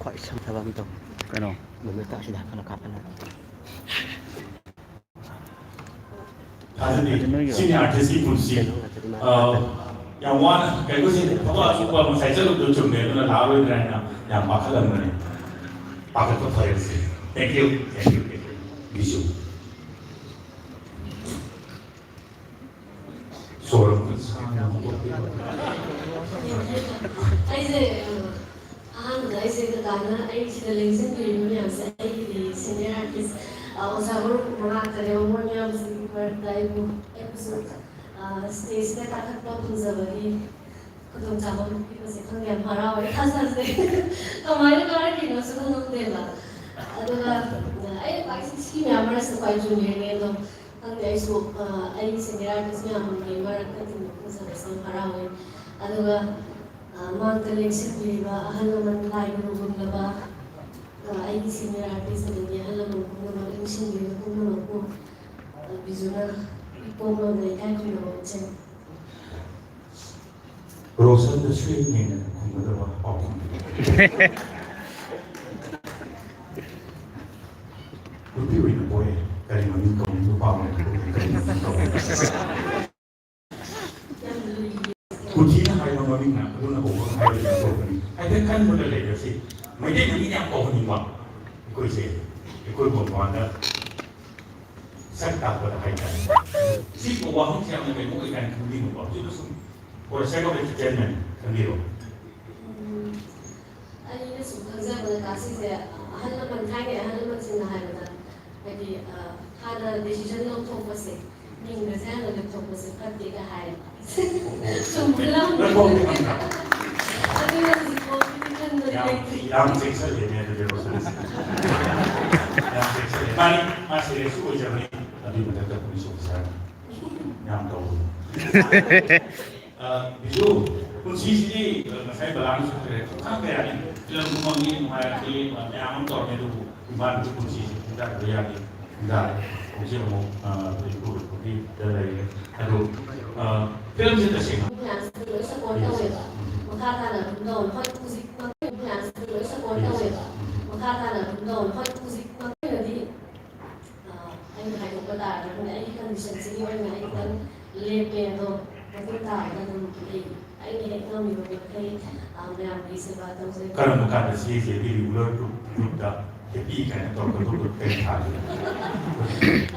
ꯈ꯭ꯋꯥꯏ ꯁꯝꯊꯕ ꯑꯃ ꯇꯧ꯫ ꯀꯩꯅꯣ? ꯃꯃꯤꯠꯇ ꯑꯁꯤꯗ ꯍꯥꯞꯄꯅ ꯀꯥꯞꯄꯅ꯫ ꯊꯥꯖꯗꯦ꯫ ꯅꯣꯏꯒꯤ ꯁꯤꯅꯤ ꯑꯥꯔꯇꯤꯁꯀꯤ ꯄꯨꯟꯁꯤ꯫ ꯑ, ꯌꯥꯝ ꯋꯥꯅ ꯀꯩꯅꯣꯁꯦ ꯊꯕꯛ ꯑꯆꯧꯕ ꯉꯁꯥꯏ ꯆꯠꯂꯨꯕꯗꯣ ꯆꯨꯝꯃꯦ, ꯑꯗꯨꯅ ꯂꯥꯛꯑꯔꯣꯏꯗ꯭ꯔꯥ ꯍꯥꯏꯅ ꯌꯥꯝ ꯄꯥꯈꯠꯂꯝꯕꯅꯦ꯫ ꯄꯥꯈꯠꯄ ꯐꯔꯦꯁꯦ꯫ Thank you, thank you, thank you꯫ Biju. ꯁꯣꯔ ꯑꯃꯨꯛꯇ ꯁꯥꯡꯅ ꯑꯃꯨꯛ ꯍꯣꯟꯕꯤꯔꯣ꯫ ꯑꯩꯁꯦ ꯑꯍꯥꯟꯕꯗ ꯑꯩꯁꯦ ꯀꯀꯥꯅ ꯑꯩ ꯁꯤꯗ ꯂꯦꯡꯁꯤꯟꯕꯤꯔꯤꯕ ꯃꯌꯥꯝꯁꯦ ꯑꯩꯒꯤꯗꯤ ꯁꯦꯅꯤꯌꯔ ꯑꯥꯔꯇꯤꯁ ꯑꯣꯖꯥ ꯃꯔꯨꯞ ꯃꯉꯥ ꯇꯔꯦꯠ ꯑꯃ ꯃꯌꯥꯝꯁꯤꯒꯤ ꯃꯔꯛꯇ ꯑꯩꯕꯨ ꯑꯩꯕꯨꯁꯨ ꯁ꯭ꯇꯦꯖꯇ ꯀꯥꯈꯠꯄ ꯐꯪꯖꯕꯒꯤ ꯈꯨꯗꯣꯡꯆꯥꯕ ꯑꯃ ꯄꯤꯕꯁꯦ ꯈꯪꯗꯦ ꯌꯥꯝ ꯍꯔꯥꯎꯋꯦ꯫ ꯊꯥꯖꯗꯦ ꯀꯃꯥꯏꯅ ꯀꯥꯔꯛꯈꯤꯅꯣꯁꯨ ꯈꯪꯍꯧꯗꯦꯕ꯫ ꯑꯗꯨꯒ ꯑꯩꯅ ꯈ꯭ꯋꯥꯏ ꯁꯤ ꯃꯌꯥꯝ ꯃꯔꯛꯁꯤꯗ ꯈ꯭ꯋꯥꯏ ꯖꯨꯅꯤꯌꯔꯅꯦ ꯑꯗꯣ ꯈꯪꯗꯦ ꯑꯩꯁꯨ ꯑꯩꯒꯤ ꯁꯦꯅꯤꯌꯔ ꯑꯥꯔꯇꯤꯁ ꯃꯌꯥꯝꯒꯤ ꯃꯔꯛꯇ ꯇꯤꯟꯕ ꯐꯪꯖꯕꯁꯦ ꯌꯥꯝ ꯍꯔꯥꯎꯋꯦ꯫ ꯑꯗꯨꯒ ꯃꯥꯡꯗ ꯂꯦꯡꯁꯤꯟꯕꯤꯔꯤꯕ ꯑꯍꯜ ꯂꯃꯟ ꯂꯥꯏ ꯒꯨꯔꯨꯒꯨꯝꯂꯕ ꯑꯩꯒꯤ ꯁꯦꯅꯤꯌꯔ ꯑꯥꯔꯇꯤꯁ ꯑꯗꯒꯤ ꯑꯍꯜ ꯂꯃꯟ ꯄꯨꯝꯅꯃꯛ ꯂꯦꯡꯁꯤꯟꯕꯤꯔꯤꯕ ꯄꯨꯝꯅꯃꯛꯄꯨ ꯕꯤꯖꯨꯅ ꯏꯄꯣꯝ ꯂꯣꯝꯗ ꯏꯀꯥꯏ ꯈꯨꯝꯅꯕ ꯎꯠꯆꯔꯤ꯫ ꯔꯣꯁꯟꯗ ꯁ꯭ꯋꯤꯠꯅꯦꯅ ꯈꯨꯝꯒꯗꯕ ꯄꯥꯎꯈꯨꯝ꯫ ꯅꯨꯄꯤ ꯑꯣꯏꯅ ꯄꯣꯛꯑꯦ, ꯀꯔꯤ ꯃꯃꯤꯡ ꯀꯧꯅꯤ? ꯅꯨꯄꯥ ꯑꯣꯏꯅ ꯄꯣꯛꯑꯦ, ꯀꯔꯤ ꯃꯃꯤꯡ ꯀꯧꯅꯤ? ꯀꯨꯊꯤꯅ ꯍꯥꯏꯕ ꯃꯃꯤꯡꯅ ꯑꯗꯨꯅ ꯍꯧꯕ ꯍꯥꯏꯕꯗꯨ ꯊꯣꯛꯄꯅꯤ꯫ ꯍꯥꯏꯐꯦꯠ ꯈꯟꯕꯗ ꯂꯩꯔꯁꯤ꯫ ꯃꯩꯇꯩ ꯃꯃꯤꯡ ꯌꯥꯝ ꯀꯧꯍꯟꯅꯤꯡꯕ ꯑꯩꯈꯣꯏꯁꯦ, ꯑꯩꯈꯣꯏ ꯃꯄꯥꯟꯗ ꯁꯛ ꯇꯥꯛꯄꯗ ꯍꯥꯏꯇꯥꯔꯦ꯫ ꯁꯤꯒꯨꯝꯕ ꯋꯥꯍꯪꯁꯦ ꯌꯥꯝꯅ ꯀꯩꯅꯣ ꯑꯣꯏ ꯀꯥꯏꯅ ꯈꯟꯕꯤꯅꯨꯀꯣ꯫ ꯍꯧꯖꯤꯛ ꯁꯨꯝ for the sake of entertainment ꯈꯟꯕꯤꯔꯣ꯫ ꯎꯝ, ꯑꯩꯅ ꯁꯨꯝ ꯈꯪꯖꯕꯗ ꯀꯥꯁꯤꯁꯦ ꯑꯍꯜ ꯂꯃꯟ, ꯊꯥꯏꯅꯒꯤ ꯑꯍꯜ ꯂꯃꯟꯁꯤꯡꯅ ꯍꯥꯏꯕꯗ ꯍꯥꯏꯗꯤ ꯍꯥꯟꯅ ꯗꯤꯁꯤꯖꯟ ꯂꯧꯊꯣꯛꯄꯁꯦ ꯃꯤꯡꯒꯁꯦ ꯍꯥꯟꯅ ꯂꯦꯞꯊꯣꯛꯄꯁꯦ ꯐꯠꯇꯦꯒ ꯍꯥꯏꯌꯦꯕ꯫ ꯆꯨꯝꯕ꯭ꯔꯥ? ꯅꯪ ꯐꯥꯎꯗꯤ ꯈꯪꯕ꯭ꯔꯥ? ꯑꯗꯨꯅ ꯍꯧꯖꯤꯛꯐꯥꯎꯒꯤꯗꯤ ꯈꯟꯕꯗꯤ ꯌꯥꯝ ꯂꯩꯇ꯭ꯔꯤ꯫ ꯌꯥꯝ ꯆꯦꯛꯁꯤꯜꯂꯦꯅꯦ ꯑꯗꯨꯗꯤ ꯔꯣꯁꯟꯁꯦ꯫ ꯌꯥꯝ ꯆꯦꯛꯁꯤꯜꯂꯦ꯫ ꯃꯥꯅꯤ, ꯃꯥ ꯁꯦꯔꯤꯌꯁꯁꯨ ꯑꯣꯏꯖꯕꯅꯤ꯫ ꯑꯗꯨꯒꯤ ꯃꯊꯛꯇ ꯄꯨꯂꯤꯁ ꯑꯣꯐꯤꯁꯥꯔꯅꯤ꯫ ꯌꯥꯝ ꯇꯧꯕꯅꯤ꯫ ꯑ, ꯕꯤꯖꯨ, ꯄꯨꯟꯁꯤꯁꯤꯗꯤ, ꯑ, ꯉꯁꯥꯏ ꯕꯂꯥꯅꯁꯨ ꯍꯥꯏꯔꯦ, ꯈꯣꯡꯊꯥꯡ ꯀꯌꯥꯅꯤ꯫ ꯐꯤꯂꯝ ꯀꯨꯝꯃꯝꯃꯤ, ꯅꯨꯡꯉꯥꯏꯔꯛꯈꯤ, ꯑ, ꯃꯌꯥꯝ ꯑꯃ ꯇꯧꯔꯝꯃꯤ, ꯑꯗꯨꯕꯨ ꯏꯝꯐꯥꯜꯒꯤ ꯄꯨꯟꯁꯤꯁꯤ ꯈꯣꯡꯗꯥꯗꯕ ꯌꯥꯗꯦ꯫ ꯈꯣꯡꯗꯥꯔꯦ꯫ ꯍꯧꯖꯤꯛ ꯑꯃꯨꯛ, ꯑ, ꯃꯅꯤꯄꯨꯔꯒꯤꯗ ꯂꯩꯔꯦ꯫ ꯑꯗꯨ, ꯑ, ꯐꯤꯂꯝꯁꯦ ꯇꯁꯦꯡꯅ ꯃꯌꯥꯝꯁꯤꯅ ꯂꯣꯏ ꯁꯞꯄꯣꯔꯠ ꯇꯧꯋꯦꯕ꯫ ꯃꯈꯥ ꯇꯥꯅ ꯑꯗꯨꯝ ꯇꯧ꯫ ꯍꯣꯏ, ꯍꯧꯖꯤꯛ ꯃꯌꯥꯝꯁꯤꯅ ꯂꯣꯏ ꯁꯞꯄꯣꯔꯠ ꯇꯧꯋꯦ꯫ ꯃꯈꯥ ꯇꯥꯅ ꯑꯗꯨꯝ ꯇꯧ꯫ ꯍꯣꯏ, ꯍꯧꯖꯤꯛ ꯑꯩꯅꯗꯤ, ꯑ, ꯑꯩꯅ ꯍꯥꯏꯗꯣꯛꯄ ꯇꯥꯔꯒꯗꯤ ꯑꯩꯒꯤ condition ꯁꯤꯒꯤ ꯑꯣꯏꯅ ꯑꯩ ꯈꯤꯇꯪ ꯂꯦꯞꯄꯦ, ꯑꯗꯣ ꯃꯇꯨꯡ ꯇꯥꯕꯗ ꯑꯗꯨꯝ ꯑꯩ, ꯑꯩꯅ ꯍꯦꯛ ꯉꯝꯃꯤꯕ ꯃꯈꯩ, ꯑ, ꯃꯌꯥꯝꯒꯤ ꯁꯦꯕꯥ ꯇꯧꯖꯒꯦ꯫ ꯀꯔꯝꯕ ꯀꯥꯟꯗ ꯁꯤꯒꯤꯁꯦ regular group, group ꯇ ꯍꯦꯄꯤ ꯀꯥꯏꯅ ꯇꯧꯔꯛꯀꯗꯧꯕ ꯀꯔꯤ ꯊꯥꯒꯦ?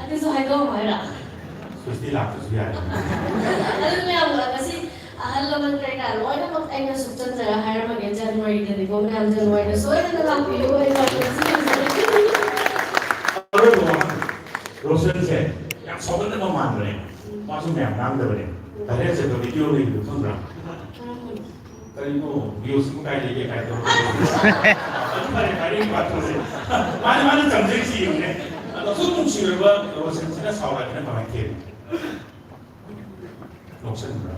ꯑꯗꯨꯁꯨ ꯍꯥꯏꯗꯣꯛꯑꯝꯃꯣ ꯍꯥꯏꯔ? ꯁ꯭ꯋꯤꯇꯤ ꯂꯥꯛꯇ꯭ꯔꯁꯨ ꯌꯥꯔꯦ꯫ ꯑꯗꯨ ꯃꯌꯥꯝ ꯉꯁꯤ ꯑꯍꯜ ꯂꯃꯟ ꯀꯩꯀꯥ ꯂꯣꯏꯅꯃꯛ ꯑꯩꯅ ꯁꯨꯞꯆꯟꯖꯔ ꯍꯥꯏꯔꯝꯃꯒꯦ, ꯖꯅꯋꯥꯔꯤꯗꯅꯤꯀꯣ, ꯃꯌꯥꯝ ꯖꯅꯋꯥꯔꯤꯗ ꯁꯣꯏꯗꯅ ꯂꯥꯛꯄꯤꯌꯨ, ꯑꯩ ꯂꯥꯛꯄꯗ ꯁꯤ ꯌꯦꯡꯖꯔꯛꯀꯅꯤ꯫ ꯑꯔꯣꯏꯕ ꯋꯥꯍꯪ, ꯔꯣꯁꯟꯁꯦ ꯌꯥꯝ ꯁꯥꯎꯒꯟꯗꯕ ꯃꯥꯟꯕꯅꯦ, ꯃꯥꯁꯨ ꯃꯌꯥꯝ ꯉꯥꯡꯗꯕꯅꯦ, ꯚꯥꯏꯔꯦꯜ ꯆꯠꯄ ꯚꯤꯗꯤꯑꯣ ꯂꯩꯕꯗꯣ ꯈꯪꯕ꯭ꯔꯥ? ꯀꯔꯤꯅꯣ, ꯚ꯭ꯌꯨꯁꯤꯕꯨ ꯀꯥꯏ ꯂꯩꯒꯦ ꯀꯥꯏ ꯇꯧꯔꯒ꯫ ꯑꯗꯨ ꯐꯔꯦ, ꯐꯔꯦ, ꯋꯥꯊꯣꯛꯁꯦ꯫ ꯃꯥꯅ, ꯃꯥꯅ ꯆꯪꯖꯔꯤꯁꯤ ꯌꯦꯡꯉꯨꯅꯦ꯫ ꯑꯗꯣ ꯑꯁꯨꯛ ꯅꯨꯡꯁꯤꯔꯕ ꯔꯣꯁꯟꯁꯤꯅ ꯁꯥꯎꯔꯛꯑꯗꯤ ꯅꯪ ꯀꯃꯥꯏꯅ ꯊꯦꯝꯃꯤ? ꯅꯣꯛꯁꯟꯕ꯭ꯔꯥ?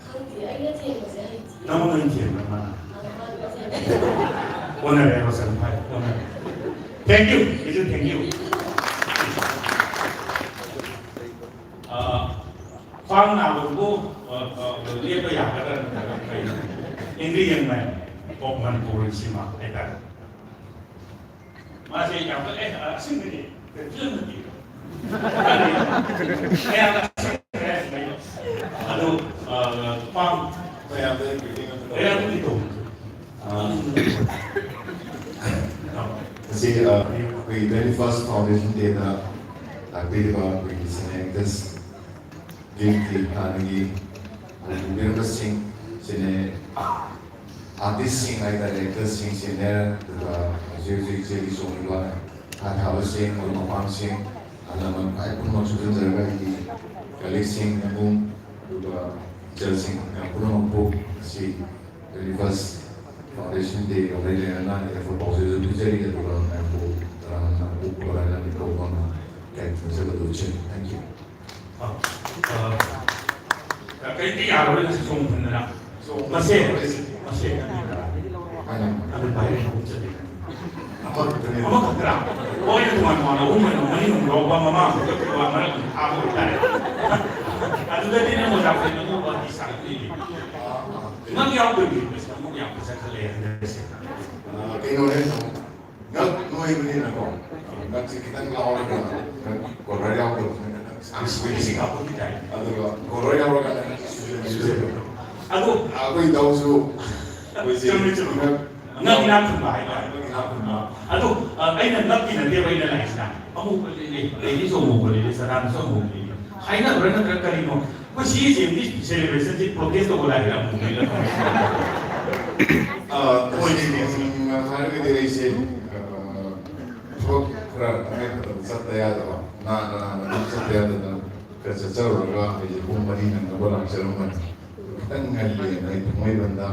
ꯈꯪꯗꯦ, ꯑꯩꯅ ꯊꯦꯝꯕꯁꯦ ꯍꯩꯇꯦ꯫ ꯅꯪꯉꯣꯟꯗ ꯑꯣꯏꯅ ꯊꯦꯝꯕ꯭ꯔꯥ ꯃꯥꯅ? ꯑ, ꯃꯥꯅ ꯊꯦꯝꯕ꯫ ꯑꯣꯟꯅꯔꯦ, ꯔꯣꯁꯟ ꯐꯥꯏ, ꯑꯣꯟꯅꯔꯦ꯫ Thank you, ꯏꯆꯦ, thank you꯫ ꯑ, ꯈ꯭ꯋꯥꯡ ꯅꯥꯕꯗꯨꯕꯨ, ꯑ, ꯑ, ꯂꯦꯞꯄ ꯌꯥꯒꯗ꯭ꯔꯥ ꯅꯠꯇ꯭ꯔꯒ ꯀꯩꯅꯣ? Angry Young Man of Manipur ꯁꯤꯃ ꯍꯥꯏꯇꯥꯔꯦ꯫ ꯃꯥꯁꯦ ꯌꯥꯝ ꯀꯜꯂꯦ, ꯑ, ꯑꯁꯦꯡꯕꯅꯤ꯫ ꯐꯤꯂꯝ ꯅꯠꯇꯦ꯫ ꯃꯌꯥꯝꯅ ꯑꯁꯦꯡꯕꯅꯦ ꯍꯥꯏꯁꯤꯅꯦ꯫ ꯑꯗꯣ, ꯑ, ꯄꯥꯝ-, ꯃꯌꯥꯝꯗ greeting ꯑꯝꯇ ꯇꯧ꯫ ꯃꯌꯥꯝꯗꯗꯤ ꯇꯧ꯫ ꯑ, ꯉꯁꯤ, ꯑ, ꯑꯩꯈꯣꯏꯒꯤ twenty first Foundation Day ꯗ ꯂꯥꯛꯄꯤꯔꯤꯕ ꯑꯩꯈꯣꯏꯒꯤ senior actors ꯒꯤ ꯍꯥꯟꯅꯒꯤ ꯍꯧꯕꯤꯔꯝꯕꯁꯤꯡ, senior artist ꯁꯤꯡ ꯍꯥꯏꯇꯥꯔꯦ, actors ꯁꯤꯡ, senior, ꯑꯗꯨꯒ ꯍꯧꯖꯤꯛ ꯍꯧꯖꯤꯛ ꯏꯆꯦꯒꯤ ꯆꯣꯡꯂꯤꯕ ꯈꯥ ꯊꯥꯕꯁꯤꯡ, ꯃꯔꯨꯞ ꯃꯄꯥꯡꯁꯤꯡ, ꯑꯍꯜ ꯂꯃꯟ ꯈ꯭ꯋꯥꯏ ꯄꯨꯝꯅꯃꯛ ꯁꯨꯖꯟꯖꯔꯒ ꯑꯩꯒꯤ colleague ꯁꯤꯡ, ꯏꯃꯨꯡ, ꯑꯗꯨꯒ ꯏꯆꯜꯁꯤꯡ ꯃꯌꯥꯝ ꯄꯨꯝꯅꯃꯛꯄꯨ ꯉꯁꯤ twenty first Foundation Day ꯒ ꯃꯔꯤ ꯂꯩꯅꯅ effort ꯄꯥꯎꯖꯦꯜꯁꯨ ꯄꯤꯖꯔꯤ, ꯑꯗꯨꯒ ꯃꯌꯥꯝꯕꯨ ꯇꯔꯥꯝꯅ ꯑꯣꯛꯄ ꯍꯥꯏꯅ ꯃꯤꯡꯊꯣꯜ ꯑꯃ ꯀꯥꯏ ꯊꯝꯖꯕꯗꯨ ꯎꯠꯆꯔꯤ꯫ Thank you꯫ ꯑ, ꯑ, ꯀꯩꯗꯤ ꯌꯥꯔꯣꯏ ꯉꯁꯤ ꯁꯣꯝ ꯐꯟꯗꯅ꯫ ꯃꯁꯦ, ꯃꯁꯦ꯫ ꯑꯗꯨ ꯚꯥꯏ ꯑꯍꯨꯝ ꯆꯠꯂꯦ꯫ ꯑꯃꯈꯛꯇꯅꯦ꯫ ꯑꯃꯈꯛꯇꯔꯥ? ꯍꯣꯏ, ꯇꯣꯉꯥꯟ ꯇꯣꯉꯥꯟꯅ ꯑꯍꯨꯝ ꯑꯣꯏꯅ ꯃꯅꯤꯡ ꯑꯃꯨꯛ ꯌꯥꯎꯕ, ꯃꯃꯥꯡ ꯑꯃꯨꯛ ꯆꯠꯈꯤꯕ, ꯃꯔꯛ ꯑꯃꯨꯛ ꯊꯥꯕ ꯑꯣꯏꯇꯥꯔꯦ꯫ ꯑꯗꯨꯗꯗꯤ ꯅꯪ ꯑꯣꯖꯥ ꯐ꯭ꯔꯦꯟ ꯑꯃ ꯋꯥꯔꯤ ꯁꯥꯔꯛꯇꯣꯏꯅꯦ꯫ ꯅꯪ ꯌꯥꯎꯗꯣꯏꯅꯦ꯫ ꯌꯥꯝ ꯐꯖꯈꯠꯂꯛꯑꯦ ꯍꯟꯗꯛꯁꯦ꯫ ꯑ, ꯀꯩꯅꯣꯅꯦ, ꯉꯛ ꯅꯣꯏꯕꯅꯤꯅꯀꯣ, ꯉꯛꯁꯦ ꯈꯤꯇꯪ ꯂꯥꯎꯔꯒ, ꯉꯛ ꯀꯣꯂꯔ ꯌꯥꯎꯗꯕꯁꯤꯅ ꯉꯛ ꯁꯥꯡ ꯁꯣꯏꯔꯤꯁꯦ ꯉꯥꯛꯄꯨꯗꯤ ꯇꯥꯏ꯫ ꯑꯗꯨꯒ ꯀꯣꯂꯔ ꯌꯥꯎꯔꯀꯥꯟꯗ ꯉꯛ ꯁꯨꯖꯟꯕꯤꯁꯦ꯫ ꯑꯗꯣ ꯑꯩꯈꯣꯏ ꯏꯇꯥꯎꯁꯨ ꯑꯩꯈꯣꯏꯁꯦ ꯆꯨꯝꯃꯤ, ꯆꯨꯝꯃꯤ꯫ ꯉꯛ ꯉꯛ ꯏꯅꯥꯛ ꯈꯨꯟꯕ ꯍꯥꯏꯇꯥꯔꯦ꯫ ꯉꯛ ꯏꯅꯥꯛ ꯈꯨꯟꯕ꯫ ꯑꯗꯣ, ꯑ, ꯑꯩꯅ ꯉꯛꯀꯤ ꯅꯠꯇꯦꯕ ꯑꯩꯅ ꯂꯥꯛꯏꯁꯤꯅ꯫ ꯑꯃꯨꯛ ꯂꯩ-, ꯂꯩ-, ꯂꯩꯗꯤꯁꯨ ꯑꯃꯨꯛ ꯂꯩ, ꯁꯅꯥꯗꯁꯨ ꯑꯃꯨꯛ ꯂꯩ꯫ ꯍꯥꯏꯅꯕ꯭ꯔꯥ ꯅꯠꯇ꯭ꯔꯒ ꯀꯔꯤꯅꯣ? ꯑꯩꯈꯣꯏ ꯁꯤ ꯁꯦꯝꯗꯤ ꯁꯦꯂꯦꯕ꯭ꯔꯦꯁꯟꯁꯤ ꯄ꯭ꯔꯣꯇꯦꯁ ꯇꯧꯕ ꯂꯥꯛꯏꯔꯥ ꯑꯃꯨꯛ ꯂꯩꯔꯥ? ꯑ, ꯇꯁꯦꯡꯅ ꯍꯥꯏꯔꯒꯗꯤ ꯑꯩꯁꯦ, ꯑ, ꯊꯕꯛ ꯈꯔ ꯇꯉꯥꯏ ꯐꯗꯕ ꯆꯠꯇ ꯌꯥꯗꯕ, ꯅꯥ-, ꯅꯥ-, ꯅꯥ-, ꯆꯠꯇ ꯌꯥꯗꯗꯅ ꯈꯔ ꯆꯠꯆꯔꯨꯔꯒ ꯑꯩꯁꯦ ꯄꯨꯡ ꯃꯔꯤ ꯅꯪꯅꯕ ꯂꯥꯛꯆꯔꯝꯕꯅꯤ꯫ ꯈꯤꯇꯪ ꯉꯜꯂꯦꯅ ꯑꯩ ꯊꯥꯡꯃꯩꯕꯟꯗ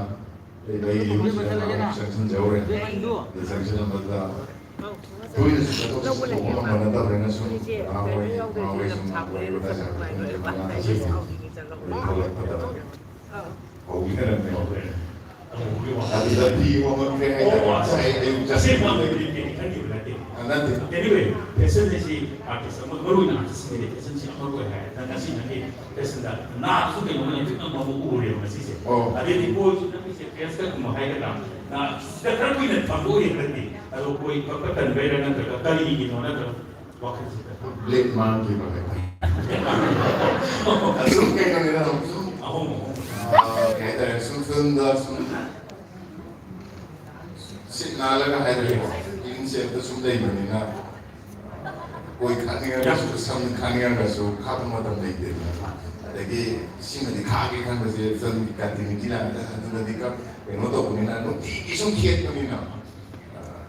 ꯑꯩ, ꯑꯩ ꯌꯨꯝꯁꯤꯗ ꯉꯥꯏꯍꯥꯛ ꯆꯪꯁꯤꯟꯖꯧꯔꯦ꯫ ꯑꯗ ꯆꯪꯁꯤꯜꯂꯝꯕꯗ ꯇꯣꯏꯅꯁꯨ ꯆꯠꯊꯣꯛ ꯆꯠꯁꯤꯟ ꯇꯧꯕ ꯉꯝꯕ ꯅꯠꯇꯕꯅꯤꯅ ꯁꯨꯝ ꯅꯍꯥ ꯑꯣꯏ-, ꯅꯍꯥ ꯑꯣꯏ ꯁꯨꯝ ꯋꯥꯔꯤ ꯋꯥꯇꯥꯏ ꯁꯥꯟꯅꯕ ꯈꯣꯠꯅꯕ ꯉꯥꯏꯍꯥꯛ ꯆꯠꯁꯤꯟ꯫ ꯑꯗꯩ ꯊꯣꯛꯂꯛꯄꯗ ꯍꯧꯕꯤꯔꯝꯃꯦ꯫ ꯑꯗꯨꯗ ꯐꯤ ꯍꯣꯡꯉꯛꯈ꯭ꯔꯦ ꯍꯥꯏꯇꯥꯔꯦ꯫ ꯑꯣ, ꯑꯣ, ꯑꯣ꯫ ꯉꯁꯥꯏ ꯑꯌꯨꯛ ꯑꯁꯦꯡꯕ ꯆꯠꯄꯗ ꯑꯃꯗꯤ ꯈꯟꯈꯤꯕ ꯅꯠꯇꯦ꯫ ꯑ, ꯅꯠꯇꯦ꯫ Anyway, ꯐꯦꯁꯟ ꯑꯁꯤ ꯑꯥꯔꯇꯤꯁ ꯑꯃ, ꯃꯔꯨ ꯑꯣꯏꯅ ꯑꯥꯔꯇꯤꯁꯁꯤꯡꯒꯤꯗꯤ ꯐꯦꯁꯟꯁꯤ ꯌꯥꯝ ꯃꯔꯨ ꯑꯣꯏ ꯍꯥꯏ꯫ ꯅꯪ ꯉꯁꯤ ꯅꯪꯒꯤ ꯐꯦꯁꯟꯗ ꯅꯥꯁꯨ ꯀꯩꯅꯣꯝꯃ ꯌꯥꯝ ꯊꯤꯅ ꯃꯃꯨ ꯎꯔꯦꯕ ꯉꯁꯤꯁꯦ꯫ ꯑꯣ꯫ ꯑꯗꯩꯗꯤ ꯀꯣꯏꯁꯨ ꯅꯪꯒꯤꯁꯦ ꯐꯦꯁꯇ ꯀꯨꯝꯕ ꯍꯥꯏꯒꯗ꯭ꯔꯥ? ꯅꯥ ꯁꯤꯗ ꯈꯔ ꯀꯨꯏꯅ ꯊꯝꯕ ꯑꯣꯏꯔꯒꯗꯤ, ꯑꯗꯣ ꯀꯣꯏ ꯀꯛꯄ ꯇꯟꯕꯩꯔꯥ ꯅꯠꯇ꯭ꯔꯒ ꯀꯔꯤꯒꯤꯅꯣ ꯅꯠꯇ꯭ꯔꯒ ꯋꯥꯈꯜꯁꯤꯗ? ꯕ꯭ꯂꯦꯛ ꯃꯥꯡꯈꯤꯕ ꯍꯥꯏꯇꯥꯔꯦ꯫ ꯑꯁꯨꯝ ꯀꯩꯅꯣꯅꯤꯗ, ꯁꯨꯝ, ꯑꯍꯣꯡ ꯑꯍꯣꯡ꯫ ꯑ, ꯀꯩ ꯍꯥꯏꯇꯥꯔꯦ, ꯁꯨꯝ ꯐꯤꯂꯝꯗ ꯁꯨꯝ ꯁꯤꯠ ꯅꯥꯜꯂꯒ ꯍꯥꯏꯔꯦꯀꯣ, ꯐꯤꯂꯝꯁꯦ ꯑꯝꯇ ꯁꯨꯝ ꯂꯩꯕꯅꯤꯅ, ꯀꯣꯏ ꯈꯥꯛꯅꯤꯡꯉꯒꯁꯨ, ꯁꯝ ꯈꯥꯛꯅꯤꯡꯉꯒꯁꯨ ꯈꯥꯛꯄ ꯃꯇꯝ ꯂꯩꯇꯦꯗꯅ꯫ ꯑꯗꯒꯤ ꯁꯤꯃꯗꯤ ꯈꯥꯛꯑꯒꯦ ꯈꯟꯕꯁꯦ ꯐꯤꯂꯝꯒꯤ ꯀꯟꯇꯤꯅ꯭ꯌꯨꯇꯤ ꯂꯥꯛꯑꯒ ꯑꯗꯨꯗꯗꯤ ꯀꯛ-, ꯀꯩꯅꯣ ꯇꯧꯕꯅꯤꯅ, ꯅꯨꯡꯇꯤꯒꯤ ꯁꯨꯝ ꯈꯦꯠꯄꯅꯤꯅ꯫